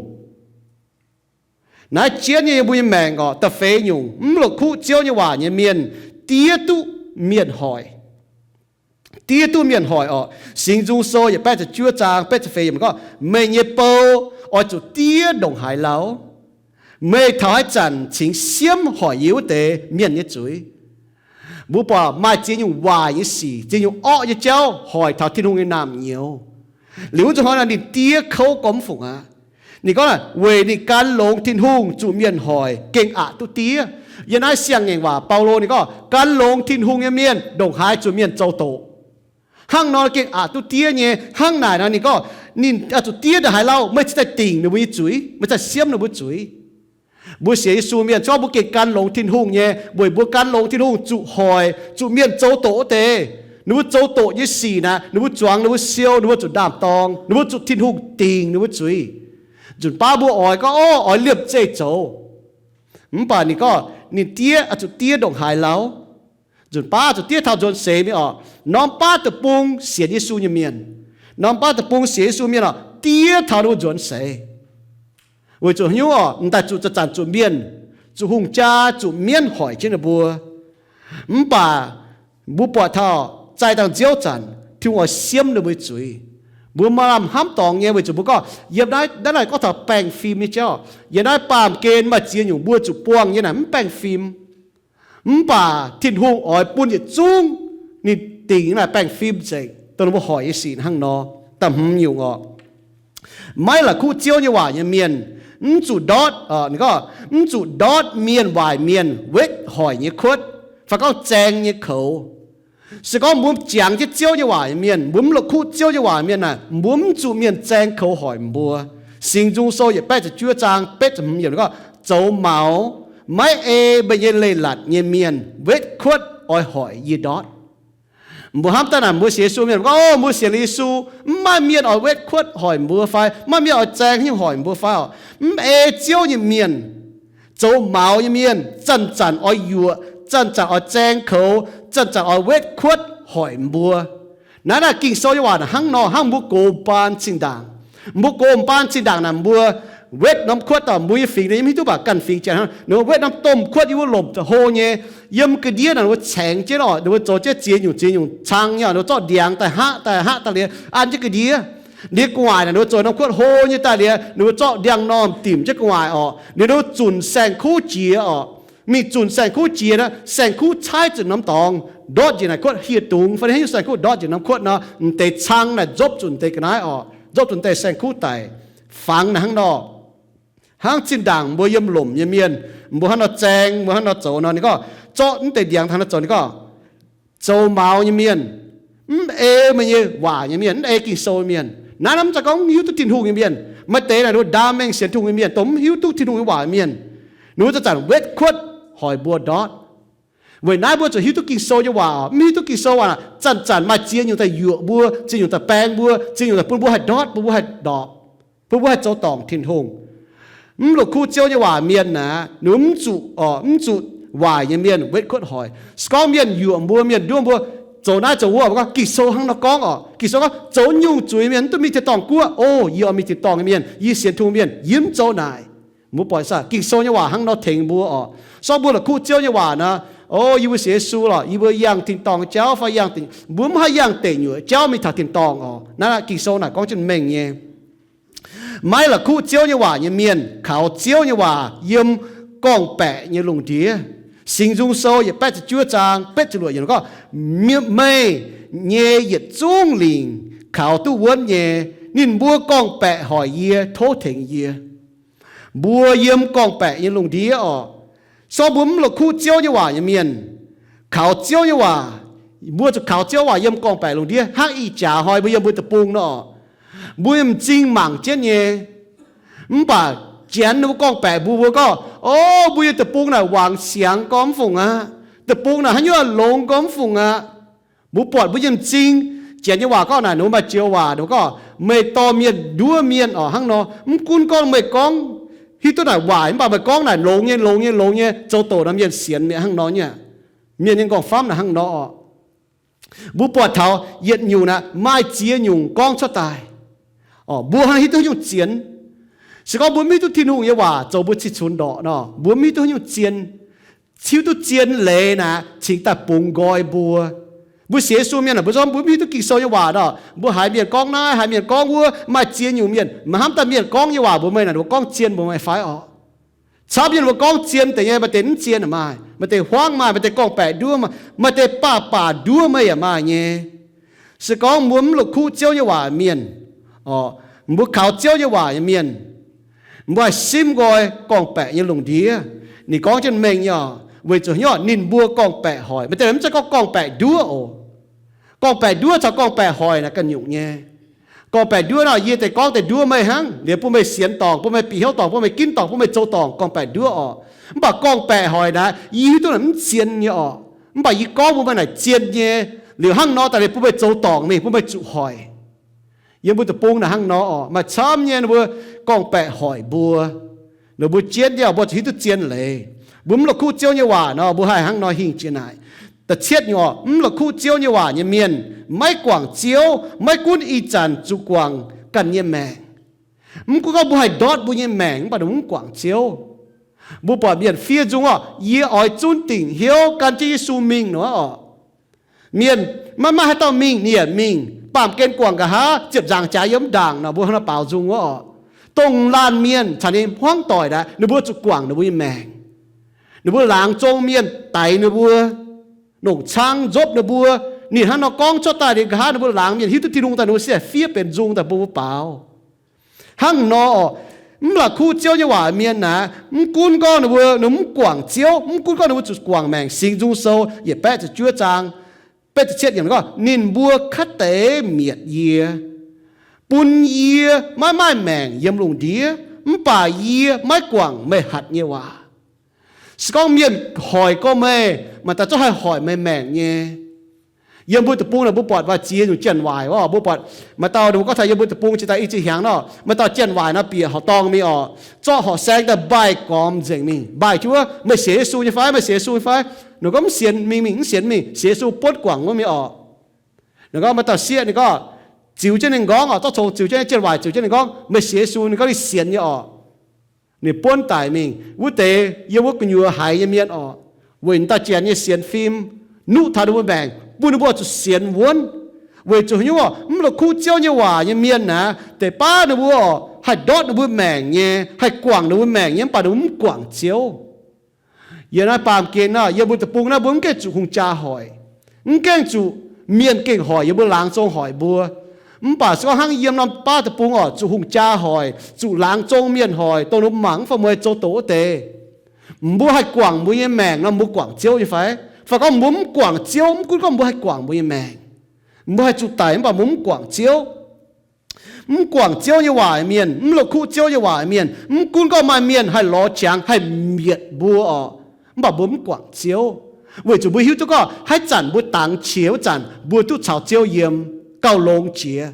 Naaiv jienv nyei yiem mbuo nyei maengc orqc, da'feix nyungc mv la'kuqv Ziouv nyei waac nyei mienh diev duqv mienh hoic. Diev duqv mienh hoic orqc. Singx Nzung Sou yietc baeqv ziepc juov zaang betv ziepc feix yiemc gorngv, meih nyei bou oix zuqc diev ndongc haaix lauh? Meih taux haaix zanc cingx siemv hoic yie wuov deix mienh nyei zuiz? Mbuo buatc maaih ziex nyungc waaic nyei sic, ziex nyungc orqv nyei jauv hoic taux Tin-Hungh nyei naamh nyouz. Liuz wuov nzunc hnoi naaic ninh diev kouv gormx fungc aqv. Ninh gorngv naaic, weic ninh gan longx Tin-Hungh zuqc mienh hoic gengh aqc duqv diev. Yiem naaiv siang-ngaengc waac Baulo ninh gorngv, gan longx Tin-Hungh nyei mienh ndongc haaix zuqc mienh zoux doqc. Hnangv nor gengh aqc duqv diev nyei. Hnangv naaic nor ninh gorngv, ninh oix zuqc diev ndongc haaix lauh? Meih cingx daaih dingc ninh mbuo nyei zuiz, meih cingx daaih siemv ninh mbuo zuiz. Mbuo sienx Yesu mienh, se gorngv mbuo gengh gan longx Tin-Hungh nyei, weic mbuo gan longx Tin-Hungh zuqc hoic, zuqc mienh zoux doqc wuov deix. Ninh mbuo zoux doqc nyei sic naaic, ninh mbuo zuangx ninh mbuo siou, ninh mbuo zuqc ndaam dorng, ninh mbuo zuqc Tin-Hungh dingc ninh mbuo zuiz. Nzunc baav mbuo oix gorngv, orv, oix liemh zeih zoux. Mv baac ninh gorngv ninh diev oix zuqc diev ndongc haaix lauh? Nzunc baav zuqc diev taux nzuonx seix mingh orqc. Norm baav deic-bung sienx Yesu nyei mienh, norm baav deic-bung sienx Yesu mienh orqc, diev taux ninh mbuo nzuonx seix. Weic zuqc haaix nyungc orqc? M'daaih zuqc zanc-zanc zuqc mienh, zuqc hungh jaa, zuqc mienv hoic jienv ninh mbuo. Mv baac mbuo buatc taux zaih dangh nziouv zanc, Tin-Hungh oix siemv ninh mbuo zuiz. Mbuo maaih lamh hnamv dorngx nyei, weic zuqc mbuo gorngv yiem naaiv, naaiv naaic gorngv taux baengh fim nyei jauv. Yiem naaiv baamh gen maaih ziex nyungc mbuo zuqc buangh nyei naaic mv baengh fim. Mv baac Tin-Hungh oix bun yietc zungv ninh dingc naaic baengh fim nzengc, dongh ninh mbuo hoic nyei sic hnangv nor. Da'hmz nyungc orqc, maiv la'kuqv Ziouv nyei waac nyei mienh, mv zuqc ndortv, ninh gorngv, mv zuqc ndortv mienh waaic mienh wetv hoic nyei kuotv, fai gorngv zaeng nyei koux. Se gorngv mbuo jangx jienv Ziouv nyei waac nyei mienh, mbuo mv la'kuqv Ziouv nyei waac mienh naaic, mbuo mv zuqc mienh zaeng koux hoic mbuo. Singx Nzung Sou yietc baeqv ziepc juov zaang betv ziepc hmz yiemc gorngv, zoux maux, maiv ei meih nyei leiz-latc nyei mienh wetv kuotv oix hoic yie ndortv. Mbuo hnamv daaih naaic, mbuo sienx Yesu mienh gorngv, o, mbuo sienx Yesu, mv maaih mienh oix wetv kuotv hoic mbuo fai, mv maaih mienh oix zaeng haaix nyungc hoic mbuo fai orqc. Mv ei Ziouv nyei mienh zoux maux nyei mienh zanc-zanc oix yuoqc, zanc-zanc oix zaeng koux, zanc-zanc oix wetv kuotv hoic mbuo. Naaiv naaic Ging-Sou nyei waac naaic hnangv nor, hnangv mbuo gox m'baan zinh ndaangc. Mbuo gox m'baan zinh ndaangc naaic mbuo wetv norm kuotv orqc, mbuo nyei fingx ninh yiem hiuv duqv, mv baac ganh fingx janx hnangv, ninh mbuo wetv norm domh kuotv yiem wuov lomc zoux hlo nyei, yiem ga'ndiev naaic ninh mbuo caengx jienv orqc, ninh mbuo zoux jienv ziex nyungc ziex nyungc cang nyei orqc, ninh mbuo zorqv ndiangx daaih haqv daaih haqv daaih liuz an jienv ga'ndiev. Liuz gu'nguaaic naaic ninh mbuo zoux norm kuotv hlo nyei daaih liuz, ninh mbuo zorqv ndiangx-normh dimc jienv gu'nguaaic orqc, ninh mbuo zunc saeng-kuv jiex orqc. Mingh zunc saeng-kuv jiex naaic, saeng-kuv caaiv zuqc norm dorngx ndortv njiec naaic kuotv hieh dungz, fai haaix nyungc saeng-kuv ndortv njiec norm kuotv nor, m'deix cang naaic nzopv zuqc m'deix ga'naaiv orqc, nzopv zuqc m'deix saeng-kuv daic, fangx naaic hnangv nor. Hnangv zinh ndaangc mbuo yiem lomc nyei mienh, mbuo hnangv nor zaeng, mbuo hnangv nor zoux nor, ninh gorngv, zorqv m'deix ndiangx hnangv nor zoux, ninh gorngv, zoux maux nyei mienh, mv ei meih nyei waac nyei mienh, mv ei Ging-Sou nyei mienh. Naaiv mv zeiz gorngv mv hiuv duqv Tin-Hungh nyei mienh. Maaih deix naaic ninh mbuo ndaam mengh sienx Tin-Hungh nyei mienh, dongh mv hiuv duqv Tin-Hungh nyei waac nyei mienh, ninh mbuo zanc-zanc wetv kuotv hoic mbuo ndortv. Weic naaiv mbuo zuqc hiuv duqv Ging-Sou nyei waac. Mv hiuv duqv Ging-Sou waac, zanc-zanc maaih ziex nyungc daaih yuoqc mbuo, ziex nyungc daaih baeng mbuo, ziex nyungc daaih bun mbuo haih ndortv, bun mbuo haih ndorpc, bun mbuo haih zoux dorngc Tin-Hungh. Mv la'kuqv Ziouv nyei waac mienh naaic, ninh mbuo mv zuqc, mv zuqc waaic nyei mienh wetv kuotv hoic. Se gorngv mienh yuoqc mbuo, mienh nduov mbuo, zoux naaiv zoux wuov, mbuo gorngv, Ging-Sou hnangv nor gorngv orqc. Ging-Sou gorngv, zoux nyungc zuiz mienh mv duqv mingh tin-dorngh guoqv. O, yie oix mingh tin-dorngh nyei mienh, yie sienx Tin-Hungh mienh, yie mv zoux naaic. Mbuo buatc Ging-Sou nyei waac hnangv nor tengx mbuo orqc. Se gorngv mbuo la'kuqv Ziouv nyei waac naaic, o, yie mbuo sienx Yesu lorqc, yie mbuo yangh tin-dorngh jauv fai yangh, mbuo mv haih yangh deic nyuoqc jauv mingh taux tin-dorngh orqc. Naaiv Ging-Sou naaic gorngv jienv mengh nyei. Maiv la'kuqv Ziouv nyei waac nyei mienh kaux Ziouv nyei waac yiem gorngv-baeqc nyei lungh ndiev. Singx Nzung Sou yietc baeqv ziepc juov zaang betv ziepc luoqc yiemc gorngv, meih nyei yietc zungv lingc kaux duqv wuonv nyei. Ninh mbuo gorngv-baeqc hoic yie, tov tengx yie. Mbuo yiem gorngv-baeqc nyei lungh ndiev orqc. Se gorngv mbuo mv la'kuqv Ziouv nyei waac nyei mienh, kaux Ziouv nyei waac, mbuo zuqc kaux Ziouv waac yiem gorngv-baeqc lungh ndiev hnangv ih jaax hnoi mbuo yiem mbuo deic-bung nor orqc. Mbuo m'zing mangc jienv nyei. Mv baac janx ninh mbuo gorngv-baeqc mbuo, mbuo gorngv, o, mbuo yiem deic-bung naaic wangc siangx gorngv mv fungc aqv. Deic-bung naaic haaix nyungc longx gorngv mv fungc aqv. Mbuo buatc mbuo yiem m'zing, janx nyei waac gorngv naaic, ninh mbuo maaih joux waac, ninh mbuo gorngv, meih dorh mienh nduov mienh orqc hnangv nor. Mv gunv gorngv meih gorngv hiuv duqv naaic waaic, mv baac meih gorngv naaic longx nyei, longx nyei, longx nyei, zoux doqc nor mienh sienx meih hnangv nor nyei. Mienh nyei nqorngv-famv naaic hnangv nor orqc. Mbuo buatc taux yietc nyungc naaic maaih ziex nyungc gorngv cuotv daaih. Orqc, mbuo hnangv hiuv duqv nyungc zien. Se gorngv mbuo mv hiuv duqv Tin-Hungh nyei waac zoux mbuo cih cunx ndorqc nor, mbuo mv hiuv duqv nyungc zien. Hiuv duqv zien leiz naaic cingx daaih bungx nqoi mbuo. Mbuo sienx Yesu mienh aah, mbuo zorqv mbuo mv hiuv duqv Ging-Sou nyei waac nor, mbuo haiz mienh gorngv naaiv, haiz mienh gorngv wuov, maaih ziex nyungc mienh, maiv hnamv daaih mienh gorngv nyei waac mbuox meih naaic, ninh mbuo gorngv zien mbuox meih fai orqc? Camv yie mbuo gorngv zien deix nyei, maaih deix mv zien yaac maaih, maaih deix huaangv maaih, maaih deix gorngv-baeqc nduov maaih, maaih deix baav baac nduov meih yaac maaih nyei. Se gorngv mbuo mv la'kuqv Ziouv nyei waac mienh, mbuo kaux Ziouv nyei waac nyei mienh, mbuo haih simv nqoi gorngv-baeqc nyei lungh ndiev. Ninh gorngv jienv mengh nyei orqc, weic zuqc hnyouv ninh mbuo gorngv-baeqc hoic. Maaih deix mv zeiz gorngv gorngv-baeqc nduov oc. Gorngv-baeqc nduov caux gorngv-baeqc hoic naaic ganh nyungc nyei. Gorngv-baeqc nduov nor, yie deix gorngv deix nduov meih hnangv, liuz bun meih sienx dorngc, bun meih bieqc hnyouv dorngc, bun meih ginv dorngc, bun meih zoux dorngc, gorngv-baeqc nduov orqc. Mv baac gorngv-baeqc hoic naaic, yie hiuv duqv naaic mv zien nyei orqc. Mv baac yie gorngv mbuox meih naaic zien nyei. Liuz hnangv nor daaih liuz bun meih zoux dorngc mingh, bun meih zuqc hoic. Yiem mbuo deic-bung naaic hnangv nor orqc, maaih camv nyei ninh mbuo gorngv-baeqc hoic mbuo. Ninh mbuo jienv nyei orqc, mbuo zuqc hiuv duqv zien leiz. Mbuo mv la'kuqv Ziouv nyei waac nor, mbuo haih hnangv nor hingh jiex naaic. Da'cietv nyungc orqc, mv la'kuqv Ziouv nyei waac nyei mienh maiv guangc Ziouv, maiv gunv ih zanc zuqc guangc ganh nyei maengc. Mv gunv gorngv mbuo haih ndortv mbuo nyei maengc, mv baac ninh mbuo mv guangc Ziouv. Mbuo buatc mienh fiev nzung orqc, yie oix zunv dingc hnyouv gan jienv Yesu mingh nor orqc. Mienh maiv maaih haaix dauh mingh, ninh yaac mingh. Baamh gen guangc nqa'haav, ziepc nzaangc jaax yiem mv ndaangc nor, mbuo hnangv nor baaux nzung wuov orqc. Dongh laanh mienh caux ninh hmuangv doic naaic, ninh mbuo zuqc guangc ninh mbuo nyei maengc. Ninh mbuo laangz zong mienh daix ninh mbuo, longc cang nzopv ninh mbuo. Ninh hnangv nor gorngv cuotv daaih liuz nqa'haav, ninh mbuo laangz mienh hiuv duqv Tin-Hungh daaih, ninh mbuo se fiev benx nzung daaih bun mbuo baaux. Hnangv nor orqc, mv la'kuqv Ziouv nyei waac mienh naaic, mv gunv gorngv ninh mbuo, ninh mbuo mv guangc Ziouv, mv gunv gorngv ninh mbuo zuqc guangc maengc, Singx Nzung Sou yietc baeqv ziepc juov zaang betv ziepc cietv yiemc gorngv, ninh mbuo kaav deix mietc yie, bun yie maiv maaih maengc yiem lungh ndiev, mv baac yie maiv guangc meih hatc nyei waac. Se gorngv mienh hoic gorngv meih, maaih daaih zungv haih hoic meih maengc nyei. Yiem mbuo deic-bung naaic mbuo buatc maaih ziex nyungc janx-waaic orqc. Mbuo buatc maaih dauh, ninh mbuo gorngv taux yiem mbuo deic-bung jiex daaih i ziex hnyangx nor, maaih dauh janx-waaic nor bieqc horqc dorngh mingh orqc, zorqv horqc saeng daaih mbaih gormx nzengc mingh, mbaih jienv wuov, meih sienx Yesu nyei fai? Meih sienx Yesu nyei fai? Ninh gorngv, mv sienx, mingh mingh, mv sienx mingh. Sienx Yesu buonv guangc wuov mingh orqc. Ninh gorngv maaih dauh sieqv, ninh gorngv ziux jienv ninh nqorngv orqc, zorqv congx ziux jienv, janx-waaic ziux jienv ninh nqorngv, meih sienx Yesu? Ninh gorngv ninh sienx nyei orqc. Ninh buonv daic mingh. Wuov deix yiem wuov gu'nyuoz haiz nyei mienh orqc, weic dauh janx nyei sienx fim nuqv taux ninh mbuo maengc, bun ninh mbuo zuqc sienx wuonv. Weic zuqc haaix nyungc orqc? Mv la'kuqv Ziouv nyei waac nyei mienh naaic, deix baav ninh mbuo orqc, haih ndortv ninh mbuo maengc nyei, haih guangc ninh mbuo maengc nyei, mv baac ninh mbuo mv guangc Ziouv. Yiem naaiv baamh gen naaiv, yiem mbuo deic-bung naaiv, mbuo mv gaengh zuqc hungh jaa hoic, mv gaengh zuqc mienh gengh hoic, yiem mbuo laangz zong hoic mbuo. Mv baac se gorngv hnangv yiem norm baav deic-bung orqc, zuqc hungh jaa hoic, zuqc laangz zong mienh hoic, dongh ninh mbuo mangc mv fai mueiz zoux doqc wuov deix, mbuo haih guangc mbuo nyei maengc nor, mbuo guangc Ziouv nyei fai? Fai gorngv mbuo mv guangc Ziouv, mv gunv gorngv mbuo haih guangc mbuo nyei maengc, mbuo haih zuqc daic mv baac mbuo mv guangc Ziouv. Mv guangc Ziouv nyei waac mienh, mv la'kuqv Ziouv nyei waac mienh, mv gunv gorngv maaih mienh haih lorz qangx haih mietc mbuo orqc, mv baac mbuo mv guangc Ziouv. Weic zuqc mbuo hiuv duqv gorngv haaix zanc mbuo dangx qiex wuov zanc, mbuo duqv caux Ziouv yiem, gauh longx jiex.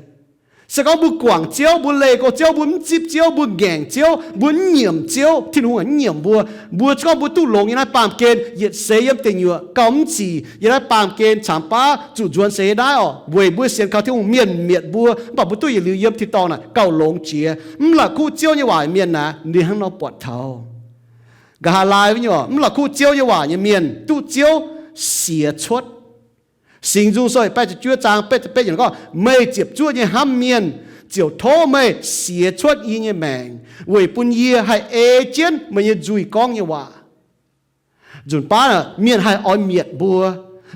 Se gorngv mbuo guangc Ziouv, mbuo leih go Ziouv, mbuo mv zipv Ziouv, mbuo ngaengc Ziouv, mbuo mv nyiemc Ziouv, Tin-Hungh yaac mv nyiemc mbuo. Mbuo se gorngv mbuo duqv longx yiem naaiv baamh gen, yietc seix yiem deic nyuoqc gauh mv zic, yiem naaiv baamh gen caangx baav zuqc nzuonx seix yiem naaiv orqc, weic mbuo sienx kaux Tin-Hungh, mienh mietc mbuo, mv baac mbuo duqv yietc liuz yiem tin-dorngh naaic gauh longx jiex. Mv la'kuqv Ziouv nyei waac mienh naaic, ninh hnangv nor buatc taux. Nqa'haav laai wuov nyungc, mv la'kuqv Ziouv nyei waac nyei mienh duqv Ziouv siex cuotv. Singx Nzung Sou baeqv ziepc juov zaang betv ziepc betv yiemc gorngv, meih ziepc zuoqv nyei hnamv mienh ziouc tov meih siex cuotv yie nyei maengc, weic bun yie haih ei jienv meih nyei nzuih gorngv nyei waac. Nzunc baav mienh haih oix mietc mbuo.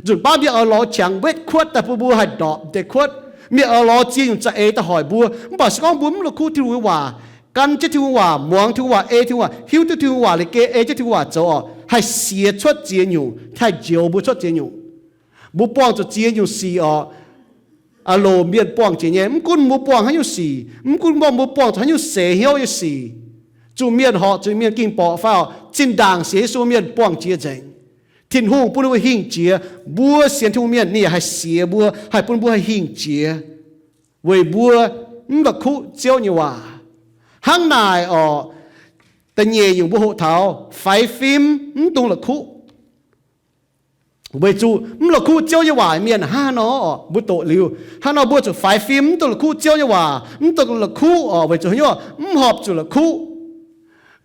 Nzunc baav mienh oix lorz qangx wetv kuotv daaih bun mbuo haih ndorpc deix kuotv. Mienh oix lorz ziex nyungc za'eix daaih hoic mbuo. Mv baac se gorngv mbuo mv la'kuqv Tin-Hungh nyei waac, gan jienv Tin-Hungh waac, muangx Tin-Hungh waac, ei Tin-Hungh waac, hiuv duqv Tin-Hungh waac liuz geh ei jienv Tin-Hungh waac zoux orqc, haih siex cuotv ziex nyungc, haih njoux mbuo cuotv ziex nyungc. Mbuo buangh zuqc ziex nyungc sic orqc, aa loc mienh buangh jiex nyei. Mv gunv mbuo buangh haaix nyungc sic, mv gunv mbuo buangh zuqc haaix nyungc seix hnyouv nyei sic, zuqc mienh horpc, zuqc mienh ging borqc fai orqc, zinh ndaangc sienx Yesu mienh buangh jiex nzengc. Tin-Hungh bun ninh mbuo hingh jiex. Mbuo sienx Tin-Hungh mienh, ninh yaac haih siex mbuo, haih bun mbuo haih hingh jiex, weic mbuo mv la'kuqv Ziouv nyei waac. Hnangv naaic orqc, da'nyeic nyungc mbuo hoqc taux faix fim mv dungx la'kuqv. Weic zuqc mv la'kuqv Ziouv nyei waac mienh hnangv haaix nor orqc, mbuo doqc liuz hnangv nor, mbuo zuqc faix fim, mv dungx la'kuqv Ziouv nyei waac, mv dungx la'kuqv orqc, weic zuqc haaix nyungc, mv horpc zuqc la'kuqv.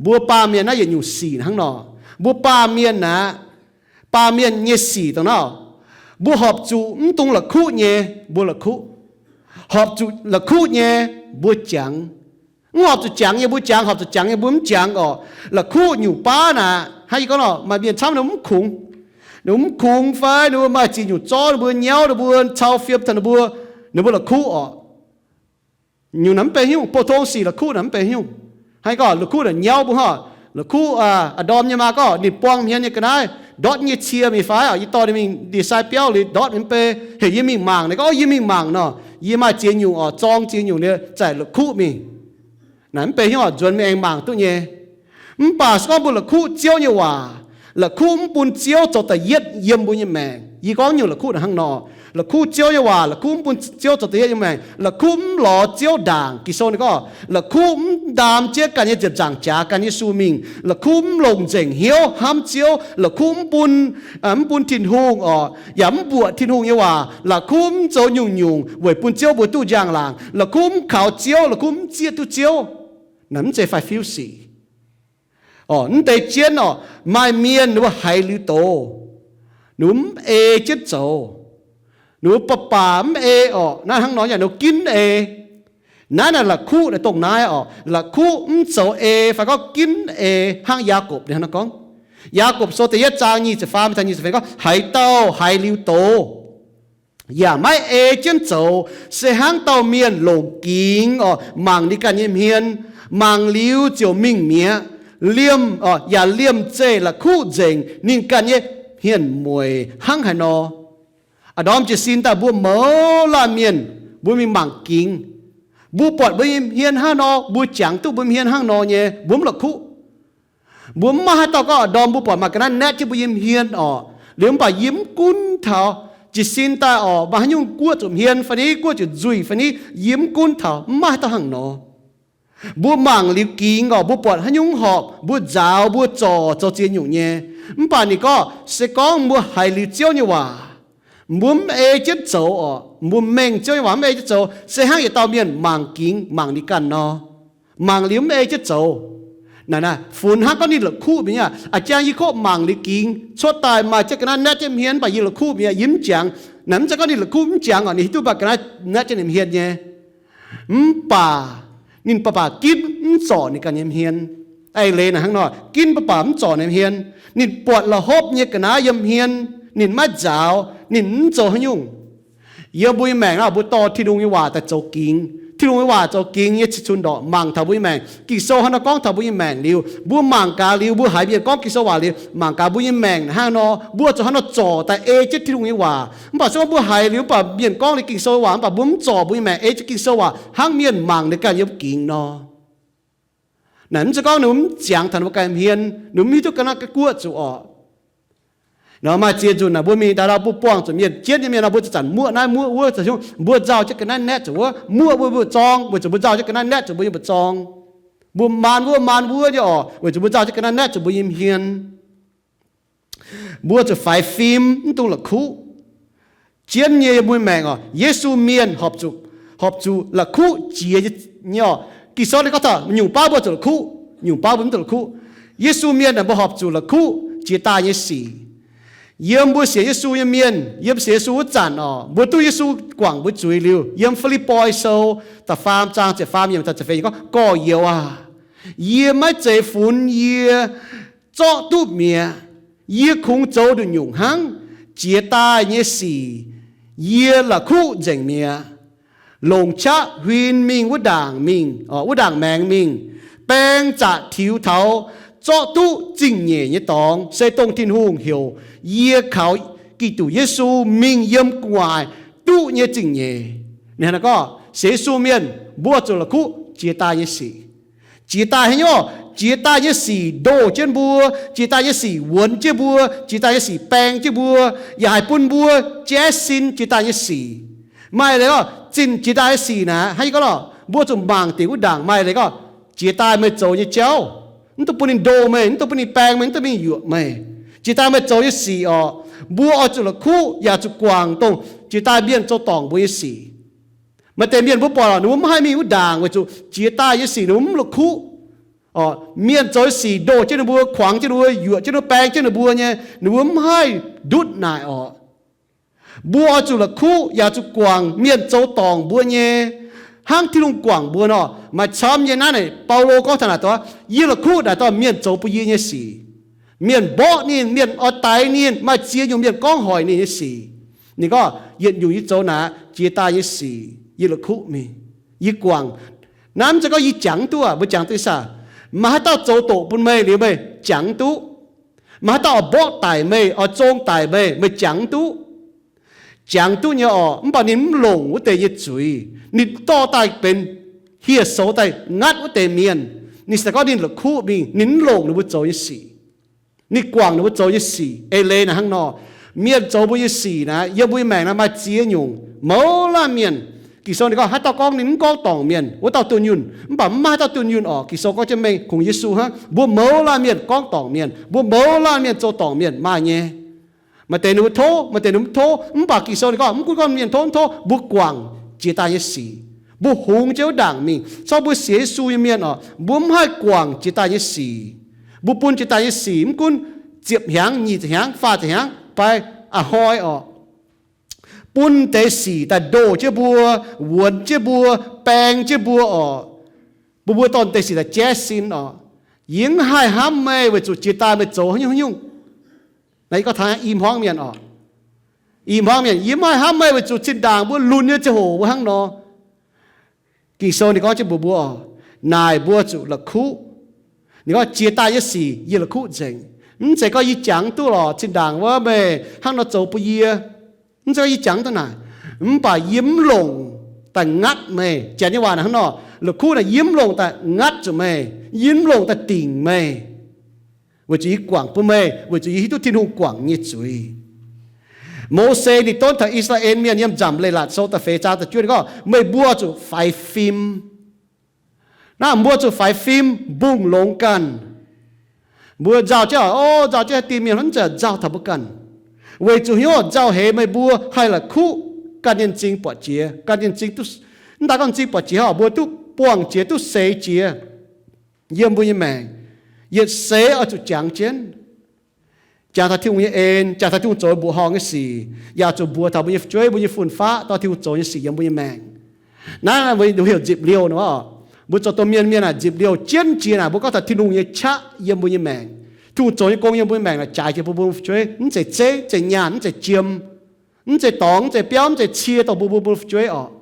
Mbuo baamh mienh naaiv yietc nyungc sic hnangv nor. Mbuo baamh mienh aqv, baamh mienh nyei sic dongh naaiv, mbuo horpc zuqc mv dungx la'kuqv nyei, mbuo la'kuqv. Horpc zuqc la'kuqv nyei, mbuo jangx. Mv horpc zuqc jangx nyei mbuo jangx, horpc zuqc jangx nyei mbuo mv jangx orqc. La'kuqv nyungc baav naaic, hnangv yie gorngv nor, maaih mienh camv ninh mv kungx. Ninh mbuo mv kungx fai ninh mbuo maaih ziex nyungc zorv ninh mbuo, nyauv ninh mbuo, cau fiem taux ninh mbuo, ninh mbuo la'kuqv orqc. Nyungc naaic mv benx haaix nyungc, pou-tong sic la'kuqv naaic mv benx haaix nyungc. Hnangv gorngv la'kuqv naaic nyauv mbuo hnangv, la'kuqv a'ndorm nyei maa gorngv ninh buang hmien nyei ga'naaiv, ndortv nyei cie mingh fai? Oc, yie dorh ninh mingh ndie-sai biauv liuz ndortv mingh, mv bei heuc yie mingh mangc. Ninh gorngv, Yie mingh mangc nor, yie maaih ziex nyungc oc, zorng ziex nyungc liuz zaic la'kuqv mingh. Naaic mv bei hnyouv oc, nzuonx mingh aengx mangc duqv nyei. Mv baac se gorngv mbuo la'kuqv Ziouv nyei waac, la'kuqv mv bun Ziouv zoux da'yietv yiem mbuo nyei maengc. Yie gorngv nyungc la'kuqv naaic hnangv nor. La'kuqv Ziouv nyei waac, la'kuqv mv bun Ziouv zoux da'yietv yiem maengc, la'kuqv mv lorz Ziouv ndaangc. Ging-Sou ninh gorngv, la'kuqv mv ndaam jienv ganh nyei ziepc nzaangc jaax gan Yesu mingh, la'kuqv mv longc nzengc hnyouv hnamv Ziouv, la'kuqv mv bun, mv bun Tin-Hungh oc, yaac mv mbuoqc Tin-Hungh nyei waac, la'kuqv mv zoux nyungc-nyungc weic bun Ziouv mbuo duqv njang-laangc, la'kuqv mv kaux Ziouv, la'kuqv mv zieqv duqv Ziouv. Naaic mv zeiz faix-fiuv sic. Oc, mv deix jienv oc, maaih mienh ninh mbuo haiz liuz doz, ninh mbuo mv ei jienv zoux, ninh mbuo baac baac mv ei oc. Naaiv hnangv nor yaac ninh mbuo ginv ei. Naaiv naaic la'kuqv naaic dongh naaiv oc, la'kuqv mv zoux ei fai gorngv ginv ei hnangv Yaakopv ninh hnangv nor gorngv. Yaakopv Sou da'yietv zaang nyic ziepc faam taux nyic ziepc feix gorngv, Haaix dauh haiz liuz doz yaac maiv ei jienv zoux, se hnangv dauh mienh longc gingx oc mangc ninh ganh nyei hmien, mangc liuz ziouc mingh mi'aqv, liemh, yaac liemh zeih la'kuqv nzengc ninh ganh nyei hmien mueic hnangv haaix nor. A'ndorm jiez sin daaih mbuo mouz laanh mienh, mbuo mingh mangc gingx, mbuo buatc mbuo nyei hmien hnangv nor, mbuo jangx duqv mbuo hmien hnangv nor nyei, mbuo mv la'kuqv. Mbuo mv maaih haaix dauh gorngv a'ndorm mbuo buatc maaih ga'naaiv naetv jienv mbuo nyei hmien orqc, liuz mv baac yie mv gunv taux jiez sin daaih orqc, maaih haaix nyungc guoqv zuqc hmien fai ni, guoqv zuqc nzuih fai ni, yie mv gunv taux, mv maaih haaix dauh hnangv nor. Mbuo mangc liuz gingx orqc, mbuo buatc haaix nyungc horpc, mbuo nzaaux, mbuo zorc, zoux ziex nyungc nyei. Mv baac ninh gorngv, se gorngv mbuo haiz liuz Ziouv nyei waac, mbuo mv ei jienv zoux orqc, mbuo mengh Ziouv nyei waac mv ei jienv zoux, se hnangv yietc dauh mienh mangc gingx mangc ninh ganh nor. Mangc liuz mv ei jienv zoux. Naaic, naaic funx hnangv gorngv ninh la'kuqv mingh aqv. A'jang yie kov mangc liuz gingx cuotv daaih maaih jienv ga'naaiv naetv jienv hmien, mv baac yie la'kuqv mingh aqv, yie mv jangx. Naaic mv zeiz gorngv ninh la'kuqv mv jangx orqc, ninh hiuv duqv mv baac ga'naaiv naetv jienv ninh hmien nyei. Mv baac ninh baac baac ginv mv zorc ninh ganh nyei hmien. Eix leiz naaic hnangv nor, ginv baac baac mv zorc ninh hmien. Ninh buatc la'hopv nyei ga'naaiv yiem hmien, ninh maiv nzaaux, ninh mv zoux haaix nyungc. Yiem mbuo nyei maengc naaic, mbuo dorh Tin-Hungh nyei waac daaih zoux gingx. Tin-Hungh nyei waac zoux gingx nyei cin-cun ndorqc mangc taux mbuo nyei maengc. Ging-Sou hnangv nor gorngv taux mbuo nyei maengc liuz, mbuo mangc gaax liuz, mbuo haiz mienh gorngv Ging-Sou waac liuz, mangc gaax mbuo nyei maengc hnangv nor, mbuo zuqc hnangv nor zorc daaih ei jienv Tin-Hungh nyei waac. Mv baac se gorngv mbuo haiz liuz, mv baac mienh gorngv liuz Ging-Sou waac, mv baac mbuo mv zorc mbuo nyei maengc ei jienv Ging-Sou waac hnangv mienh mangc ninh ganh yiem gingx nor. Naaic mv zeiz gorngv ninh mv ziangx taux ninh mbuo ganh hmien, ninh mv hiuv duqv ga'naaiv guoqv zuqc orqc. Nor maaih ziex nzunc naaic mbuo mingh daaih nor, mbuo buangh zuqc mienh jienv nyei mienh nor, mbuo zuqc zanc muoqv naaiv muoqv wuov, zuqc mbuo nzauh jienv ga'naaiv naetv zuqc wuov, muoqv mbuo mbuo zorng, weic zuqc mbuo nzauh jienv ga'naaiv naetv zuqc mbuo nyei mbuoqc zorng. Mbuo maan wuov maan wuov nyei orqc, weic zuqc mbuo nzauh jienv ga'naaiv naetv zuqc mbuo nyei hmien. Mbuo zuqc faix fim, mv dungx la'kuqv. Jienv nyei yiem mbuo maengc orqc, Yesu mienh horpc zuqc, horpc zuqc la'kuqv jiex nyei orqc. Ging-Sou ninh gorngv taux nyungc baav mbuo zuqc la'kuqv, nyungc baav mbuo mv zuqc la'kuqv. Yesu mienh aah, mbuo horpc zuqc la'kuqv jiex daaih nyei sic. Yiem mbuo sienx Yesu nyei mienh, yiem sienx Yesu wuov zanc orqc, mbuo duqv Yesu guangc mbuo zuiz liuz, yiem Fi^lipv^poi Sou da'faam zaang ziepc faam yiemc taux ziepc feix gorngv, Gorx-youz aac, yie maiv zeiz funx yie zorqv duqv mi'aqv. Yie kungx zoux nduqc nyungc hnangv. Jiex daaih nyei sic yie la'kuqv nzengc mi'aqv. Longc qaqv huin mingh wuov ndaangc mingh, wuov ndaangc maengx mingh, baeng zaqc tiux taux zorqv duqv zingh nyeic nyei dorngx, se dongh Tin-Hungh heuc yie kaux Giduc Yesu mingh yiem gu'nguaaic duqv nyei zingh nyeic. Ninh hnangv naaiv gorngv, sienx Yesu mienh mbuo zuqc la'kuqv jiex daaih nyei sic. Jiex daaih haaix nyungc? Jiex daaih nyei sic ndoh jienv mbuo, jiex daaih nyei sic wuonx jienv mbuo, jiex daaih nyei sic baeng jienv mbuo, yaac haih bun mbuo jaiv sin jiex daaih nyei sic. Maaih leiz gorngv zinh jiex daaih nyei sic naaic, hnangv yie gorngv lorqc, mbuo zuqc mangc dingc wuov ndaangc. Maaih leiz gorngv jiex daaih meih zoux nyei jauv, mv dungx bun ninh ndoh meih, mv dungx bun ninh baeng meih, mv dungx bun ninh yuoqc meih. Jiex daaih meih zoux nyei sic orqc, mbuo oix zuqc la'kuqv yaac zuqc guangc dongh jiex daaih mienh zoux dorngc mbuo nyei sic. Maaih deix mienh mbuo buatc lorqc, ninh mbuo mv haih mingh wuov ndaangc weic zuqc jiex daaih nyei sic ninh mbuo mv la'kuqv. Mienh zoux nyei sic ndoh jienv ninh mbuo, kuangx jienv ninh mbuo, yuoqc jienv ninh mbuo, baeng jienv ninh mbuo nyei, ninh mbuo mv haih ndutv naaic orqc. Mbuo oix zuqc la'kuqv yaac zuqc guangc mienh zoux dorngc mbuo nyei, hnangv Tin-Hungh guangc mbuo nor. Maaih camv nyei naaiv naaic, Baulo gorngv taux naaic dorh, yie la'kuqv naaic dorh mienh zoux bun yie nyei sic. Mienh mborqv ninh, mienh oix daix ninh, maaih ziex nyungc mienh gorngv hoic ninh nyei sic. Ninh gorngv, yietc nyungc yie zoux naaic, jiex daaih nyei sic yie la'kuqv mingh, yie guangc. Naaiv mv zeiz gorngv yie jangx duqv, mbuo jangx duqv saah? Maaih haaix dauh zoux doqc bun meih liuz meih jangx duqv? Maaih haaix dauh oix mborqv daic meih, oix zong daic meih, meih jangx mv duqv. Jangx duqv nyei orqc, mv baac ninh mv longc wuov deix nyei zuiz. Ninh dorh daaih benx hieh soux daaih ngatv wuov deix mienh. Ninh se gorngv ninh la'kuqv mingh, ninh mv longc ninh mbuo zoux nyei sic. Ninh guangc ninh mbuo zoux nyei sic. Eix leiz naaic hnangv nor, mienh zoux mbuo nyei sic naaic, yiem mbuo nyei maengc naaic maaih ziex nyungc mouz laanh mienh. Ging-Sou ninh gorngv haaix dauh gorngv ninh mv gorngv dorngc mienh, wuov dauh dunh yunh. Mv baac mv maaih haaix dauh dunh yunh orqc. Ging-Sou gorngv jienv mengh kungx Yesu hnangv, mbuo mouz laanh mienh gorngv dorngc mienh, mbuo mouz laanh mienh zoux dorngc mienh maaih nyei. Maaih deix ninh mbuo tov, maaih deix ninh mbuo mv tov. Mv baac Ging-Sou ninh gorngv mv gunv gorngv mienh tov mv tov, mbuo guangc jiex daaih nyei sic. Mbuo hungx jienv wuov ndaangc mingh. Se gorngv mbuo sienx Yesu nyei mienh orqc, mbuo mv haih guangc jiex daaih nyei sic. Mbuo bun jiex daaih nyei sic mv gunv ziepc hnyangx, nyic ziepc hnyangx, faah ziepc hnyangx, fai a'hnoi orqc, bun deix sic daaih ndoh jienv mbuo, wuonx jienv mbuo, baeng jienv mbuo orqc. Bun mbuo dorh deix sic daaih jaiv sin orqc. Yie mv haih hnamv meih weic zuqc jiex daaih meih zoux haaix nyungc haaix nyungc. Naaiv yie gorngv taux i hmuangv mienh orqc. I hmuangv mienh, yie mv haih hnamv meih weic zuqc zinh ndaangc mbuo lunx nyei ziangh hoc mbuo hnangv nor. Ging-Sou ninh gorngv jienv mbuox mbuo orqc, naaic mbuo zuqc la'kuqv. Ninh gorngv jiex daaih nyei sic yie la'kuqv nzengc. Mv zeiz gorngv yie jangx duqv lorqc, zinh ndaangc wuov meih hnangv nor zoux bun yie. Mv zeiz gorngv yie jangx duqv naaic. Mv baac yie mv longc daaih ngatv meih. Janx nyei waac naaic hnangv nor, la'kuqv naaic, yie mv longc daaih ngatv zuqc meih. Yie mv longc daaih dingc meih. Weic zuqc yie guangc bun meih, weic zuqc yie hiuv duqv Tin-Hungh guangc nyei zuiz. Mose ninh donv taux I^saa^laa^en Mienh yiem Nzamc Leiz-Latc Sou da'feix zaang da'juov ninh gorngv, meih mbuo zuqc faix fim. Naaiv mbuo zuqc faix fim, mbungh longx ganh. Mbuo nzauh jienv, o, nzauh jienv haih dingh mienh, mv zeiz, nzauh taux mbuo ganh. Weic zuqc hnyouv nzauh heix meih mbuo haih la'kuqv ganh nyei m'zing buatc jiex, ganh nyei m'zing duqv, mv daaih gorngv m'zing buatc jiex, mbuo duqv buangh jiex, duqv seix jiex. Yiem mbuo nyei maengc, yietc seix oix zuqc jangx jienv. Jangx taux Tin-Hungh nyei en, jangx taux Tin-Hungh zoux mbuoqc horngh nyei sic, yaac zuqc mbuox taux mbuo nyei fu'jueiv, mbuo nyei fun-faqv, dorh Tin-Hungh zoux nyei sic yiem mbuo nyei maengc. Naaiv mbuo heuc nzipc liouh nor, mbuo zoux domh mienh, mienh naaic nzipc liouh jienv jiex naaic, mbuo gorngv taux Tin-Hungh nyei qaqv yiem mbuo nyei maengc, Tin-Hungh zoux nyei gong yiem mbuo nyei maengc naaic jaaix jiex bun mbuo nyei fu'jueiv, mv zeiz zeiv, mv zeiz nyaanh, mv zeiz jiem, mv zeiz dorngx, mv zeiz biauv, mv zeiz cie, dongh mbuo bun mbuo nyei fu'jueiv orqc.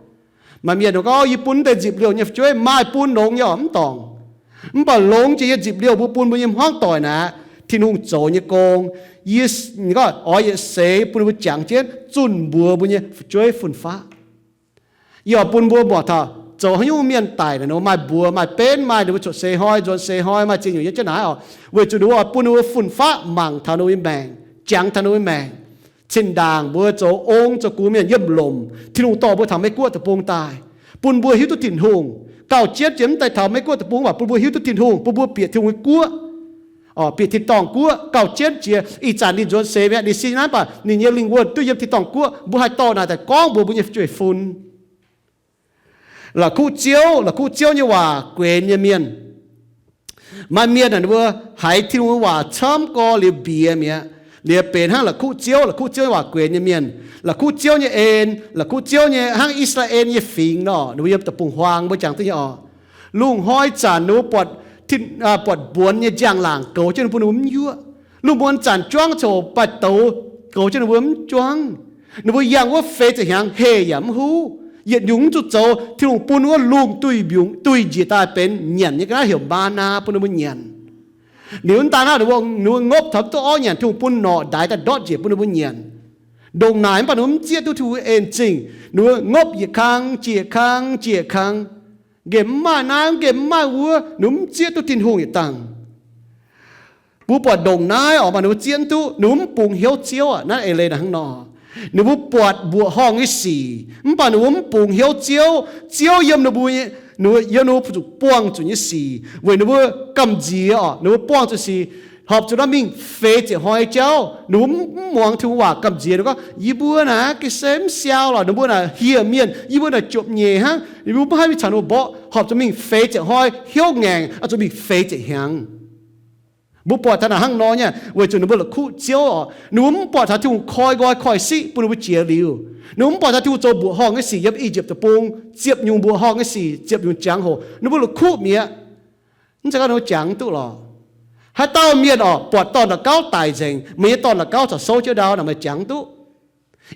Maaih mienh gorngv, yie bun mv deix nzipc liouh nyei fu'jueiv maaih bun longx nyei orqc, mv dorngc. Mv baac longx jiex nyei nzipc liouh mbuo bun mbuo nyei hmuangv doic naaic, Tin-Hungh zoux nyei gong, yie, gorngv oix yietc seix bun mbuo jangx jienv zunh mbuox mbuo nyei fu'jueiv fun-faqv. Yie oix bun mbuo muoc taux zoux haaix nyungc mienh daic naaic, ninh mbuo maaih mbuox, maaih benv, maaih ninh mbuo cuotv seix hnoi, nzuonx seix hnoi, maaih ziex nyungc yiem jienv naaiv orqc, weic zuqc ninh mbuo oix bun ninh mbuo fun-faqv mangc taux ninh mbuo nyei maengc, jangx taux ninh mbuo nyei maengc. Cin-ndaangc mbuo zoux ong zoux gux mienh yiem lomc, Tin-Hungh dorh mbuo taux Meiv-Guoqv deic-bung daaih, bun mbuo hiuv duqv Tin-Hungh. Gauh jienv jiex mv daaih taux Meiv-Guoqv deic-bung, mv baac bun mbuo hiuv duqv Tin-Hungh, bun mbuo bieqc Tin-Hungh nyei guoqv, orqc, bieqc tin-dorngh guoqv. Gauh jienv jiex ih zanc ninh nzuonx seix mi'aqv, ninh sin naaiv, mv baac ninh nyei lingh wuonh duqv yiem tin-dorngh guoqv. Mbuo haih dorh naaic daaih gorngv mbuox mbuo nyei fu'jueiv fun. La'kuqv Ziouv, la'kuqv Ziouv nyei waac guenx nyei mienh. Maaih mienh naaic ninh mbuo haiz Tin-Hungh nyei waac camv gorx liuz mbiex mi'aqv, liuz benx hnangv la'kuqv Ziouv, la'kuqv Ziouv nyei waac guenx nyei mienh. La'kuqv Ziouv nyei en, la'kuqv Ziouv nyei, hnangv I^saa^laa^en nyei fingx nor, ninh mbuo yiem deic-bung-huaang mbuo jangx duqv nyei orqc. Lungh hnoi zanc ninh mbuo buatc, buatc mbuonx nyei njang-laangc goux jienv ninh mbuo, ninh mbuo mv yuoqv. Lungh muonz zanc juangv coc baaih douz goux jienv ninh mbuo mv juangv. Ninh mbuo yangh wuov feix ziepc hnyangx heh yaac mv huv. Yietc nyungc mv zuqc zoux, Tin-Hungh bun wuov lungh duih mbiungc, duih njiec daaih benx nyanc nyei ga'naaiv heuc maa naa bun ninh mbuo nyanc. Liuz mv daan naaiv, ninh mbuo, ninh mbuo ngopv taux mv duqv orv nyanc, Tin-Hungh bun norqc ndaix daaih ndortv njiec bun ninh mbuo nyanc. Ndongc naaic mv baac ninh mbuo mv zieqv duqv Tin-Hungh en zingh. Ninh mbuo ngopv yietc kang jiex kang jiex kang, nqemh mv maaih naaiv, nqemh mv maaih wuov, ninh mbuo mv zieqv duqv Tin-Hungh yietc dangh. Mbuo buatc ndongc naaiv orqc, mv baac ninh mbuo zieqv mv duqv, ninh mbuo mv bungx hnyouv Ziouv aqv. Naaiv eix leiz naaic hnangv nor. Ninh mbuo buatc mbuoqc horngh nyei sic, mv baac ninh mbuo mv bungx hnyouv Ziouv. Ziouv yiem ninh mbuo, ninh mbuo, yiem ninh mbuo zuqc buangh zuqc nyei sic, weic ninh mbuo gamh nziex orqc, ninh mbuo buangh zuqc sic, horpc zuqc naaiv mingh feix ziepc hnoi jauv, ninh mbuo mv, mv muangx Tin-Hungh waac gamh nziex. Ninh gorngv, yie mbuo naaic ga'sie mv siau lorqc, ninh mbuo naaic hieh mienh, yie mbuo naaic jopv nyeic hnangv, yie mbuo mv haih mingh caux ninh mbuo mborqv. Horpc zuqc mingh feix ziepc hnoi, hnyouv ngaengc, oix zuqc mingh feix ziepc hnyangx. Mbuo buatc taux naaic hnangv nor nyei, weic zuqc ninh mbuo la'kuqv Ziouv orqc. Ninh mbuo mv buatc taux Tin-Hungh koi nqoi koi siqv bun ninh mbuo jiex liuz. Ninh mbuo mv buatc taux Tin-Hungh zoux mbuoqc horngh nyei sic yiem I^yipv Deic-Bung, ziepc nyungc mbuoqc horngh nyei sic, ziepc nyungc jangx-hoc, ninh mbuo la'kuqv mi'aqv. Mv zeiz gorngv ninh mbuo jangx duqv lorqc. Haaix dauh mienh orqc, buatc dorn-da'gauv daic nzengc, meih nyei dorn-da'gauv corc souv jienv ndau naaic, meih jangx duqv.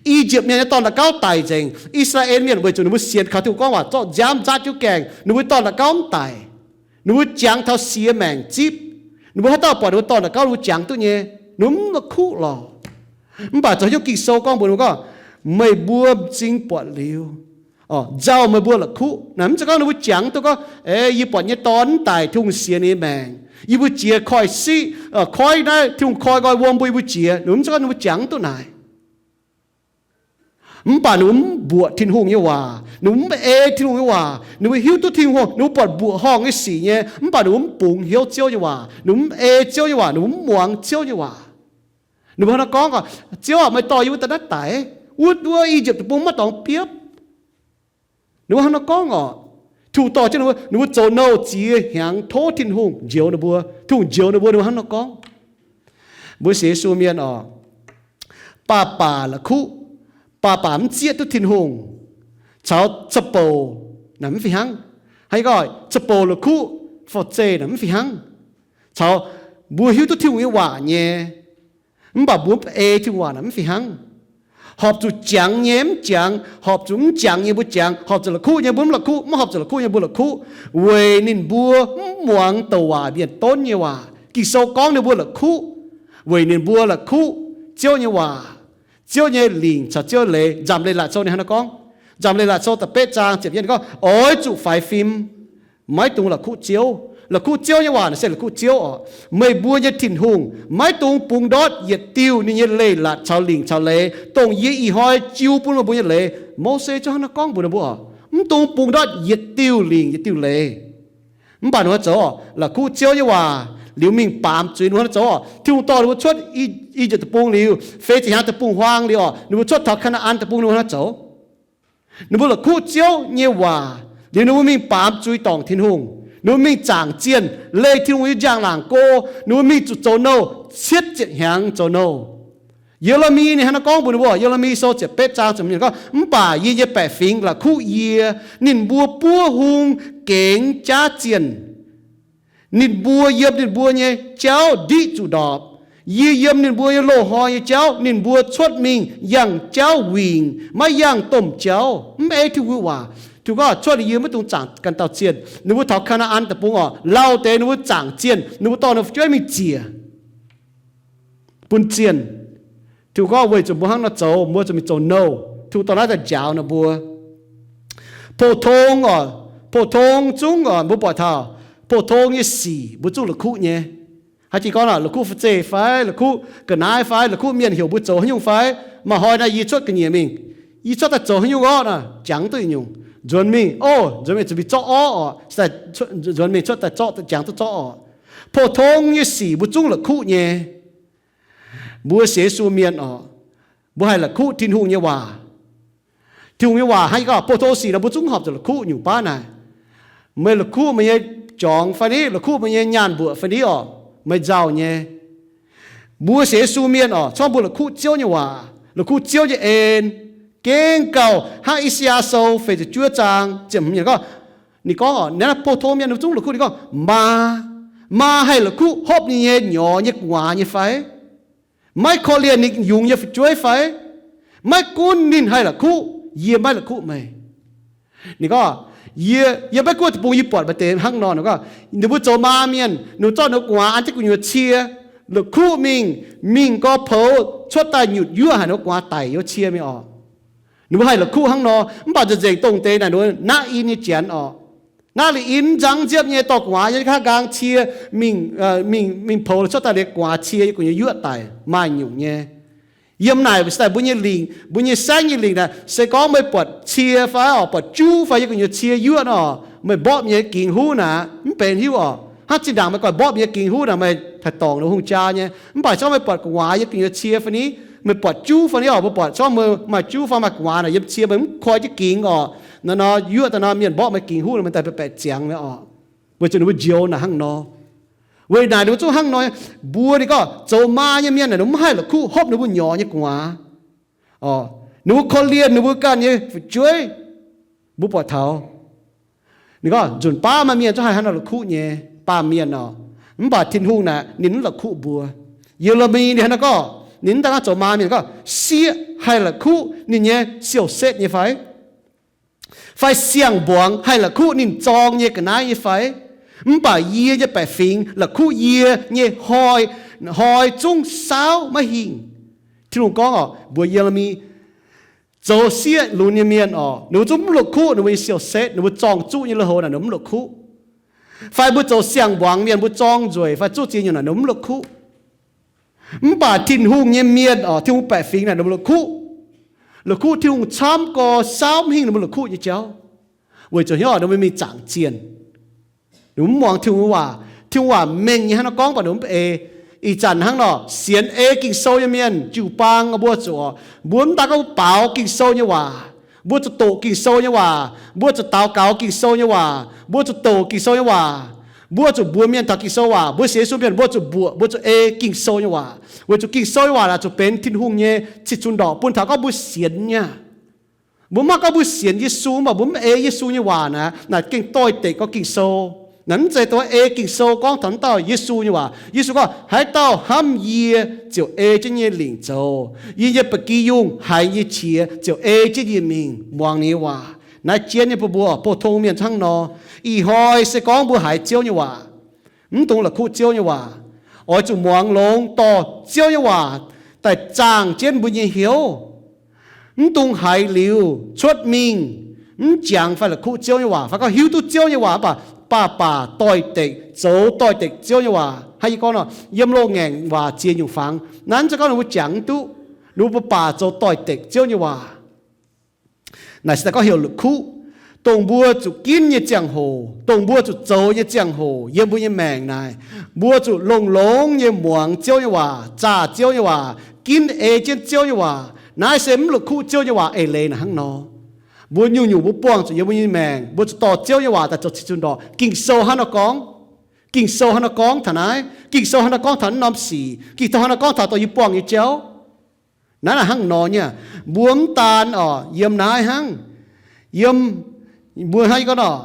I^yipv Mienh nyei dorn-da'gauv daic nzengc. I^saa^laa^en Mienh weic zuqc ninh mbuo sienx kaux Tin-Hungh gorngv waac, zorqv nziaamv nzaatv jienv gaengh, ninh mbuo dorn-da'gauv mv daic. Ninh mbuo jangx taux siex maengc zipv. Ninh mbuo haaix dauh buatc ninh mbuo dorn-da'gauv, ninh mbuo jangx duqv nyei. Ninh mv la'kuqv lorqc. Mv baac zoux haaix nyungc Ging-Sou gorngv mbuox ninh mbuo gorngv, meih mbuo m'zing buatc liuz, nzauh meih mbuo la'kuqv. Naaiv mv zeiz gorngv ninh mbuo jangx duqv gorngv, ei, yie buatc nyei dorn mv daic, Tin-Hungh sienx ninh nyei maengc. Yie mbuo jiex koiv-siqv, koiv naaiv, Tin-Hungh koi nqoi wuom mbuo, yie mbuo jiex. Ninh mbuo mv zeiz gorngv ninh mbuo jangx duqv naaic. Mv baac ninh mbuo mv mbuoqc Tin-Hungh nyei waac, ninh mbuo mv ei Tin-Hungh nyei waac. Ninh mbuo hiuv duqv Tin-Hungh, ninh mbuo buatc mbuoqc horngh nyei sic nyei, mv baac ninh mbuo mv bungx hnyouv Ziouv nyei waac, ninh mbuo mv ei Ziouv nyei waac, ninh mbuo mv muangx Ziouv nyei waac. Ninh mbuo hnangv naaiv gorngv, Ziouv aac, meih dorh yie mbuo daaih naaiv daic, wuov, wuov I^yipv Deic-Bung maiv dorngx biopv. Ninh mbuo hnangv naaiv gorngv oc. Tin-Hungh dorh jienv ninh mbuo, ninh mbuo zoux nouh ziex hnyangx tov Tin-Hungh njoux ninh mbuo. Tin-Hungh njoux ninh mbuo, ninh mbuo hnangv naaiv gorngv. Mbuo sienx Yesu mienh oc, baac baac la'kuqv, baac baac mv zieqv duqv Tin-Hungh, caux za'bouc naaic mv fih hnangv. Hnangv gorngv za'bouc la'kuqv, forv-zeih naaic mv fih hnangv. Caux mbuo hiuv duqv Tin-Hungh nyei waac nyei, mv baac mbuo mv ei Tin-Hungh waac naaic mv fih hnangv. Horpc zuqc jangx nyei mv jangx, horpc zuqc mv jangx nyei mbuo jangx, horpc zuqc la'kuqv nyei mbuo mv la'kuqv, mv horpc zuqc la'kuqv nyei mbuo la'kuqv, weic ninh mbuo mv muangx douc waac mienh donv nyei waac. Ging-Sou gorngv ninh mbuo la'kuqv weic ninh mbuo la'kuqv Ziouv nyei waac, Ziouv nyei lingc caux Ziouv leiz. Nzamc Leiz-Latc Sou ninh hnangv naaiv gorngv, Nzamc Leiz-Latc Sou da'betv zaang ziepc yietv gorngv, oix zuqc faix fim, maiv dungx la'kuqv Ziouv. La'kuqv Ziouv nyei waac naaic se la'kuqv Ziouv oc. Meih mbuo nyei Tin-Hungh maiv dungx bungx ndortv yietc diuh ninh nyei leiz-latc caux lingc caux leiz, dongh yie ih hnoi jiu bun meih mbuo nyei leiz. Mose ziouc hnangv naaiv gorngv mbuox ninh mbuo oc, mv dungx bungx ndortv yietc diuh lingc yietc diuh leiz. Mv baac ninh mbuo zoux oc, la'kuqv Ziouv nyei waac liuz mingh baamz zuiz. Ninh mbuo hnangv naaiv zoux oc. Tin-Hungh dorh ninh mbuo cuotv I^yipv Deic-Bung liuz, feix ziepc hnyangx deic-bung-huaang liuz oc, ninh mbuo cuotv taux Kaa^naa^an Deic-Bung, ninh mbuo hnangv naaiv zoux. Ninh mbuo la'kuqv Ziouv nyei waac liuz, ninh mbuo mingh baamz zuiz dorngc Tin-Hungh. Ninh mbuo mingh zaangc zienh, leih Tin-Hungh nyei njang-laangc go. Ninh mbuo mingh zuqc zoux nouh cietv ziepc hnyangx zoux nouh. Ye^le^mi ninh hnangv naaiv gorngv mbuox ninh mbuo, Ye^le^mi Sou ziepc betv zaang ziepc hmz gorngv, mv baac yie nyei baeqc fingx la'kuqv yie. Ninh mbuo buov hung gengx jaav zienh. Ninh mbuo yiem ninh mbuo nyei jauv ndiqv zuqc ndorpc. Yie yiem ninh mbuo nyei loz-hnoi nyei jauv, ninh mbuo cuotv mingh yangh jauv wingc, maiv yangh domh jauv, mv ei Tin-Hungh waac. Tin-Hungh gorngv cuotv liuz yie maiv dungx zaangc ganh dauh zienh. Ninh mbuo taux Kaa^naa^an Deic-Bung oc, lauh deix ninh mbuo zaangc zienh, ninh mbuo dorh ninh fu'jueiv mingh ziec, bun zienh. Tin-Hungh gorngv weic zuqc mbuo hnangv nor zoux, mbuo zuqc mingh zoux nouh. Tin-Hungh dorh naaiv daaih njaaux ninh mbuo. Pou-tong oc, pou-tong zungv oc, mbuo buatc taux pou-tong nyei sic mbuo zungv la'kuqv nyei. Haaix jiex gorngv la'kuqv fu'zeiv fai, la'kuqv ga'naaiv fai, la'kuqv mienh heuc mbuo zoux haaix nyungc fai, maaih hnoi naaiv yie cuotv ga'nyiec mingh, yie cuotv daaih zoux haaix nyungc orqv nor, jangx duqv yietc nyungc. Nzuonx mingh, o, nzuonx mingh zuqc mingh zorqv orv oc, nzuonx mingh cuotv daaih zorqv, jangx duqv zorqv oc. Pou-tong nyei sic mbuo zungv la'kuqv nyei. Mbuo sienx Yesu mienh oc, mbuo haih la'kuqv Tin-Hungh nyei waac. Tin-Hungh nyei waac hnangv yie gorngv, pou-tong sic nor mbuo zungv horpc zuqc la'kuqv nyungc baav naaic. Meih la'kuqv meih nyei jorngx fai ni, la'kuqv meih nyei nyaanh mbuoqc fai ni oc, meih nzauh nyei. Mbuo sienx Yesu mienh oc, corc mbuo la'kuqv Ziouv nyei waac, la'kuqv Ziouv nyei en. Gengh gauh hnangv I^saa^yaa Sou feix ziepc juov zaang ziepc hmz gorngv, ninh gorngv oc, naaiv pou-tong mienh ninh zungv la'kuqv, ninh gorngv, maa, maa haih la'kuqv hopv ninh nyei nyorx nyei gu'nguaaz nyei fai? Maiv korv-lienh ninh yungz nyei fu'jueiv fai? Maiv gunv ninh haih la'kuqv, yie maiv la'kuqv meih. Ninh gorngv, yie, yie maiv gunv deic-bung yie buatc maaih deix hnangv nor, ninh gorngv, ninh mbuo zoux maa mienh, ninh mbuo zorqv ninh gu'nguaaz an jienv gu'nyuoz cie, la'kuqv mingh, mingh nqoi poux cuotv daaih nyutc yuoqv haic ninh gu'nguaaz daic yiem cie mingh oc. Ninh mbuo haih la'kuqv hnangv nor, mv baac nzengc nzengc dongh deix naaic ninh mbuo naqv in nyei janx oc. Naqv liuz in nzangv nziepv nyei dorh gu'nguaaz yiem haav nqaang cie, mingh, mingh, mingh poux cuotv daaih liuz gu'nguaaz cie yiem gu'nyuoz yuoqv daic maaih nyungc nyei. Yiem naaic se daaih mbuo nyei lingc, mbuo nyei saengv nyei lingc naaic, se gorngv meih buatc cie fai oc, buatc juv fai yiem gu'nyuoz cie yuoqv nor, meih mborqv mienh nyei gingx huv naaic, mv benx hiuv oc. Hnangv zinh ndaangc meih ganh mborqv mienh nyei gingx huv naaic, meih haih dorngc ninh hungh jaa nyei. Mv baac se gorngv meih buatc gu'nguaaz yiem gu'nyuoz cie fai ni, meih buatc juv fai ni oc, meih buatc se gorngv meih maaih juv fai maaih gu'nguaaz naaic yiem cie, meih mv koi jienv gingx oc, nor nor yuoqv daaih nor mienh mborqv meih gingx huv nor, meih daaih baeqc baeqc ziangx mi'aqv oc. Weic zuqc ninh mbuo njoux naaic hnangv nor. Weic naaic ninh mbuo zungv hnangv nor, mbuo ninh gorngv zoux maa nyei mienh naaic ninh mv haih la'kuqv hopv ninh mbuo nyorx nyei gu'nguaaz. Ninh mbuo korv-lienh ninh mbuo ganh nyei fu'jueiv. Mbuo buatc taux ninh gorngv nzunc baav maaih mienh zungv haih hnangv nor la'kuqv nyei, baamh mienh oc. Mv baac Tin-Hungh naaic ninh mv la'kuqv mbuo. Ye^le^mi ninh hnangv naaiv gorngv, ninh mv daaih gorngv zoux maa mienh, gorngv sieqv haih la'kuqv ninh nyei siou-setv nyei fai? Fai siang-mbuangz haih la'kuqv ninh zorng nyei ga'naaiv nyei fai? Mv baac yie nyei baeqc fingx la'kuqv yie nyei hnoi, hnoi zungv saauv maiv hingh. Tin-Hungh gorngv oc, mbuox Ye^le^mi, zoux sieqv lunx nyei mienh oc, ninh mbuo zungv mv la'kuqv ninh mbuo nyei siou-setv, ninh mbuo zorng-zuqv nyei lui-houx naaic ninh mbuo mv la'kuqv. Fai mbuo zoux siang-mbuangz mienh, mbuo zorng nzueic fai zuqv ziex nyungc naaic ninh mbuo mv la'kuqv. Mv baac Tin-Hungh nyei mienh oc, Tin-Hungh baeqc fingx naaic ninh mbuo la'kuqv. La'kuqv Tin-Hungh camv gorx, saauv mv hingh ninh mbuo la'kuqv nyei jauv. Weic zuqc hnyouv ninh mbuo mingh zaangc zienh. Ninh mbuo mv muangx Tin-Hungh nyei waac. Tin-Hungh waac mengh nyei hnangv nor gorngv, mv baac ninh mbuo mv ei. Ih zanc hnangv nor, sienx ei Ging-Sou nyei mienh jiu-baang mbuo zuqc, mbuo mv daan gorngv mbuo baaux Ging-Sou nyei waac, mbuo zuqc doqc Ging-Sou nyei waac, mbuo zuqc daux gaux Ging-Sou nyei waac, mbuo zuqc doqc Ging-Sou nyei waac, mbuo zuqc mbuox mienh taux Ging-Sou waac, mbuo sienx Yesu mienh mbuo zuqc mbuoqc, mbuo zuqc ei Ging-Sou nyei waac, weic zuqc Ging-Sou nyei waac naaic zuqc benx Tin-Hungh nyei cih zunh ndorqc bun taux gorngv mbuo sienx nyei. Mbuo mv gorngv mbuo sienx Yesu, mv baac mbuo mv ei Yesu nyei waac naaic, naaic gengh doix-dekc gorngv Ging-Sou. Naaic mv zeiz dongh ei Ging-Sou gorngv taux wuov dauh Yesu nyei waac. Yesu gorngv, haaix dauh hnamv yie ziouc ei jienv yie nyei lingc zoux. Yie nyei ba'gi yungh haiz yie nyei qiex ziouc ei jienv yie mingh muangx ninh nyei waac. Naaiv jien nyei bun mbuo, pou-tong mienh hnangv nor. Ih hnoi se gorngv mbuo haiz Ziouv nyei waac, mv dungx la'kuqv Ziouv nyei waac. Oix zuqc muangx longx dorh Ziouv nyei waac daaih zaangh jienv mbuo nyei hnyouv. Mv dungx haiz liuz cuotv mingh mv jangx fai la'kuqv Ziouv nyei waac, fai gorngv hiuv duqv Ziouv nyei waac mv baac baac baac doix-dekc, zoux doix-dekc Ziouv nyei waac. Hnangv yie gorngv nor, yiem loz-ngaengc waac ziex nyungc fangx. Naaiv se gorngv ninh mbuo jangx mv duqv, ninh mbuo baac baac zoux doix-dekc Ziouv nyei waac. Naaic se daaih gorngv heuc la'kuqv, dongh mbuo zuqc ginv nyei ziangh hoc, dongh mbuo zuqc zoux nyei ziangh hoc yiem mbuo nyei maengc naaic, mbuo zuqc longx-longx nyei muangx Ziouv nyei waac, zaah Ziouv nyei waac, ginv ei jienv Ziouv nyei waac. Naaiv se mv la'kuqv Ziouv nyei waac eix leiz naaic hnangv nor. Mbuo nyungc-nyungc mbuo buangh zuqc yiem mbuo nyei maengc, mbuo zuqc dorh Ziouv nyei waac daaih zoux cih zunh ndorqc. Ging-Sou hnangv nor gorngv. Ging-Sou hnangv nor gorngv taux naaiv. Ging-Sou hnangv nor gorngv taux naaiv norm sic. Ging-Sou hnangv nor gorngv taux dongh yie buangh nyei jauv. Naaiv naaic hnangv nor nyei. Mbuo mv daan oc yiem naaiv hnangv, yiem, mbuo hnangv yie gorngv nor,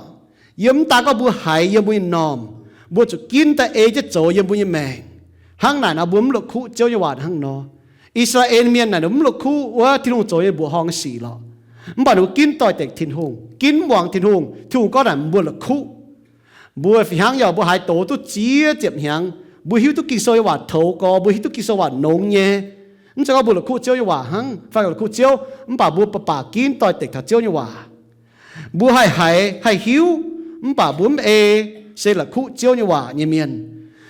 yiem mv daan gorngv mbuo haiz yiem mbuo nyei m'normh, mbuo zuqc ginv daaih ei jienv zoux yiem mbuo nyei maengc. Hnangv naaic nor mbuo mv la'kuqv Ziouv nyei waac hnangv nor. I^saa^laa^en Mienh naaic ninh mv la'kuqv wuov Tin-Hungh zoux nyei mbuoqc horngh nyei sic lorqc. Mv baac ninh mbuo ginv doix-dekc Tin-Hungh, ginv muangx Tin-Hungh. Tin-Hungh gorngv naaic mbuo la'kuqv. Mbuo fih hnangv yaac mbuo haaix doz duqv ziex ziepc hnyangx, mbuo hiuv duqv Ging-Sou nyei waac toux gorx, mbuo hiuv duqv Ging-Sou waac nongx nyei. Mv zeiz gorngv mbuo la'kuqv Ziouv nyei waac hnangv fai la'kuqv Ziouv, mv baac mbuo baac baac ginv doix-dekc taux Ziouv nyei waac. Mbuo haih haiz haih hiuv, mv baac mbuo mv ei, se la'kuqv Ziouv nyei waac nyei mienh.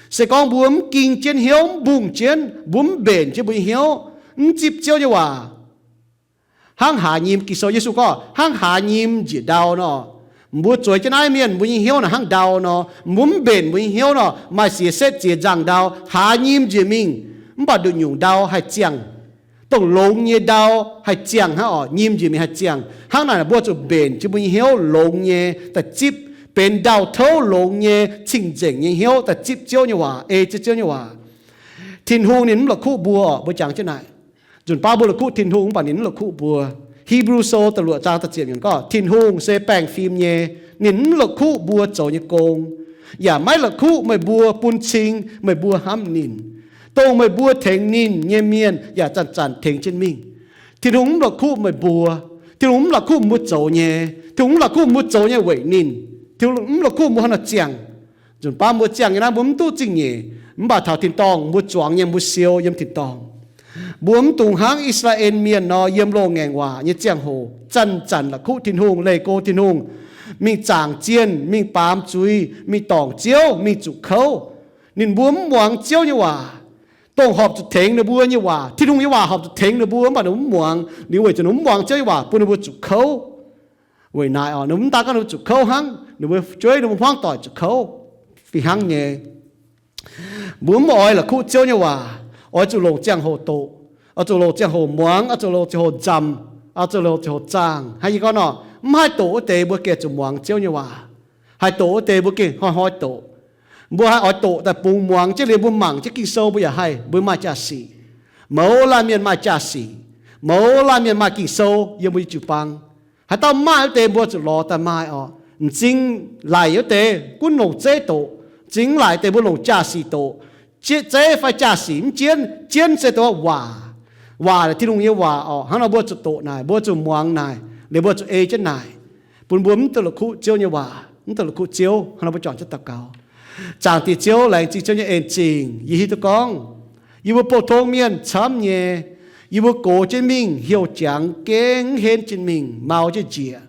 Se gorngv mbuo mv ging jienv hnyouv, mv mbungh jienv, mbuo mv mbenc jienv mbuo nyei hnyouv, mv zipv Ziouv nyei waac, hnangv haaz nyim, Ging-Sou Yesu gorngv, hnangv haaz nyim njiec ndau nor. Mbuo zueiz jienv naaiv mienh, mbuo nyei hnyouv naaic hnangv ndau nor. Mbuo mv mbenc mbuo nyei hnyouv nor, maaih siec setv ziex nzangh ndau haaz nyim njiec mingh, mv baac nduqc nyungc ndau haih ziangh. Dongh longx nyei ndau haih ziangh hnangv oc, nyim njiec mingh haih ziangh. Hnangv naaic mbuo zuqc mbenc jienv mbuo nyei hnyouv longx nyei daaih zipv, benx ndau-touv longx nyei cing-nzengc nyei hnyouv daaih zipv Ziouv nyei waac, ei jienv Ziouv nyei waac. Tin-Hungh ninh mv la'kuqv mbuo oc, mbuo jangx jienv naaic. Nzunc baav mbuo la'kuqv Tin-Hungh mv baac ninh mv la'kuqv mbuo. Hipv^lu Sou da'luoqc zaang da'ziepc yiemc gorngv, Tin-Hungh se baengh fim nyei, ninh mv la'kuqv mbuo zoux nyei gong, yaac maiv la'kuqv meih mbuo bun cing meih mbuo hnamv ninh. Dongh meih mbuo tengx ninh nyei mienh yaac zanc-zanc tengx jienv mingh. Tin-Hungh mv la'kuqv meih mbuo. Tin-Hungh mv la'kuqv mbuo zoux nyei. Tin-Hungh mv la'kuqv mbuo zoux nyei weic ninh. Tin-Hungh mv la'kuqv mbuo hnangv nor ziangh. Nzunc baav mbuo ziangh nyei naaiv mbuo mv duqv zingh nyeic, mv baac taux tin-dorngh mbuo zuangx nyei, mbuo siou yiem tin-dorngh. Mbuo mv dungx hnangv I^saa^laa^en Mienh nor, yiem loz-ngaengc waac nyei ziangh hoc zanc-zanc la'kuqv Tin-Hungh, leih go Tin-Hungh, mingh zaangc zienh, mingh baamz zuiz, mingh dorngc Ziouv, mingh zuqc kouv. Ninh mbuo mv muangx Ziouv nyei waac. Dongh horpc zuqc tengx ninh mbuo nyei waac, Tin-Hungh nyei waac horpc zuqc tengx ninh mbuo, mv baac ninh mbuo mv muangx. Liuz weic zuqc ninh mbuo mv muangx Ziouv nyei waac bun ninh mbuo zuqc kouv. Weic naaiv oc, ninh mbuo mv daan gorngv ninh mbuo zuqc kouv hnangv, ninh mbuo jueiv ninh mbuo hmuangv doic zuqc kouv fih hnangv nyei. Mbuo mv oix la'kuqv Ziouv nyei waac, oix zuqc longc ziangh hoc doqc, oix zuqc longc ziangh hoc muangx, oix zuqc longc ziangh hoc nzamc, oix zuqc longc ziangh hoc zaangh. Hnangv yie gorngv nor, mv haih doqc wuov deix mbuo gengh zuqc muangx Ziouv nyei waac. Haih doqc wuov deix mbuo gengh hnoi-hnoi doqc. Mbuo haih oix doqc daaih bungx muangx jienv liuz mbuo mangc jienv Ging-Sou mbuo yaac haih, mbuo maaih jaa-sic. Mouz laanh mienh maaih jaa-sic. Mouz laanh mienh maaih Ging-Sou yiem mbuo nyei jiu-baang. Haaix dauh maaih wuov deix mbuo zuqc lorz daaih maaih oc. M'zing laic wuov deix gunv longc zeiv doqc. M'zing laic deix mbuo longc jaa-sic doqc. Zeiv fai jaa-sic mv jienv, jienv se dongh waac. Waac naaic Tin-Hungh nyei waac oc. Hnangv nor mbuo zuqc doqc naaic, mbuo zuqc muangx naaic, liuz mbuo zuqc ei jienv naaic, bun mbuo mv duqv la'kuqv Ziouv nyei waac, mv duqv la'kuqv Ziouv. Hnangv nor mbuo juangc jienv daux gaux. Zaangc Diex Ziouv, laengz zingh Ziouv nyei en zingh. Yie hiuv duqv gorngv yie mbuo pou-tong mienh camv nyei, yie mbuo gox jienv mingh, heuc jangx gengh mv henv jienv mingh, mau jienv njiec.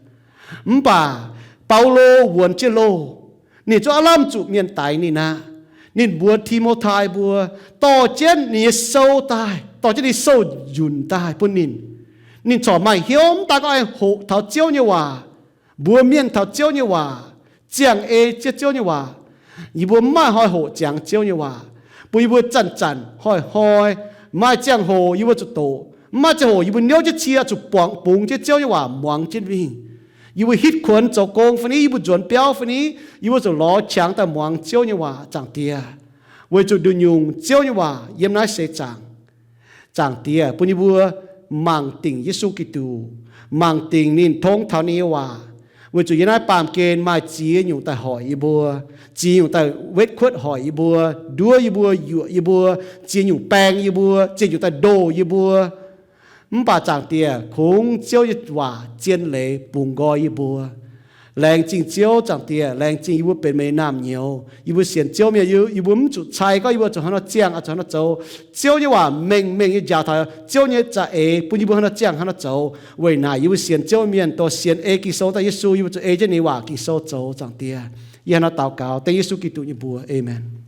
Mv baac Baulo wuonx jienv loh, ninh zungv aav lamh zuqc mienh daix ninh aqv. Ninh mbuox Ti^mo^tai mbuo, dorh jienv ninh nyei sou daaih, dorh jienv ninh sou-nzunc daaih bun ninh. Ninh corc maaih hnyouv mv daaih gorngv aengx hoqc taux Ziouv nyei waac, mbuox mienh taux Ziouv nyei waac, ziangh ei jienv Ziouv nyei waac. Yie mbuo mv maaih hnoi hoqc ziangx Ziouv nyei waac, bun yie mbuo zanc-zanc hnoi-hnoi, maaih ziangh hoc yie mbuo zuqc doqc, mv maaih ziangh hoc yie mbuo niouv jienv cie zuqc buangx bungx jienv Ziouv nyei waac muangx jienv mingh. Yie mbuo hitv kuonx zoux gong fai ni, yie mbuo nzuonx biauv fai ni, yie mbuo zuqc lorz qangx daaih muangx Ziouv nyei waac, Zaangc Diex, weic zuqc nduqc nyungc Ziouv nyei waac yiem naaiv seix zaangc. Zaangc Diex, bun yie mbuo mangc dingc Yesu Giduc, mangc dingc ninh, tong taux ninh nyei waac, weic zuqc yiem naaiv baamh gen maaih ziex nyungc daaih hoic yie mbuo, ziex nyungc daaih wetv kuotv hoic yie mbuo, nduov yie mbuo, yuoqc yie mbuo, ziex nyungc baeng yie mbuo, ziex nyungc daaih ndoh yie mbuo. Mv baac Zaangc Diex, kungx Ziouv nyei waac zien leiz bungx nqoi yie mbuo. Laengz zingh Ziouv, Zaangc Diex, laengz zingh yie mbuo benx meih nyei naamh nyouz. Yie mbuo sienx Ziouv mienh, yie mbuo mv zuqc cai gorngv yie mbuo zuqc hnangv haaix nor ziangh, zuqc hnangv haaix nor zoux. Ziouv nyei waac mengh mengh nyei njaaux taux Ziouv nyei za'eix, bun yie mbuo hnangv haaix nor ziangh, hnangv haaix nor zoux. Weic naaic yie mbuo sienx Ziouv mienh dorh sienx ei Ging-Sou daaih Yesu, yie mbuo zuqc ei jienv ninh nyei waac Ging-Sou zoux, Zaangc Diex. Yie hnangv haaix nor daux gaux dengv Yesu Giduc nyei mbuox, Aamen.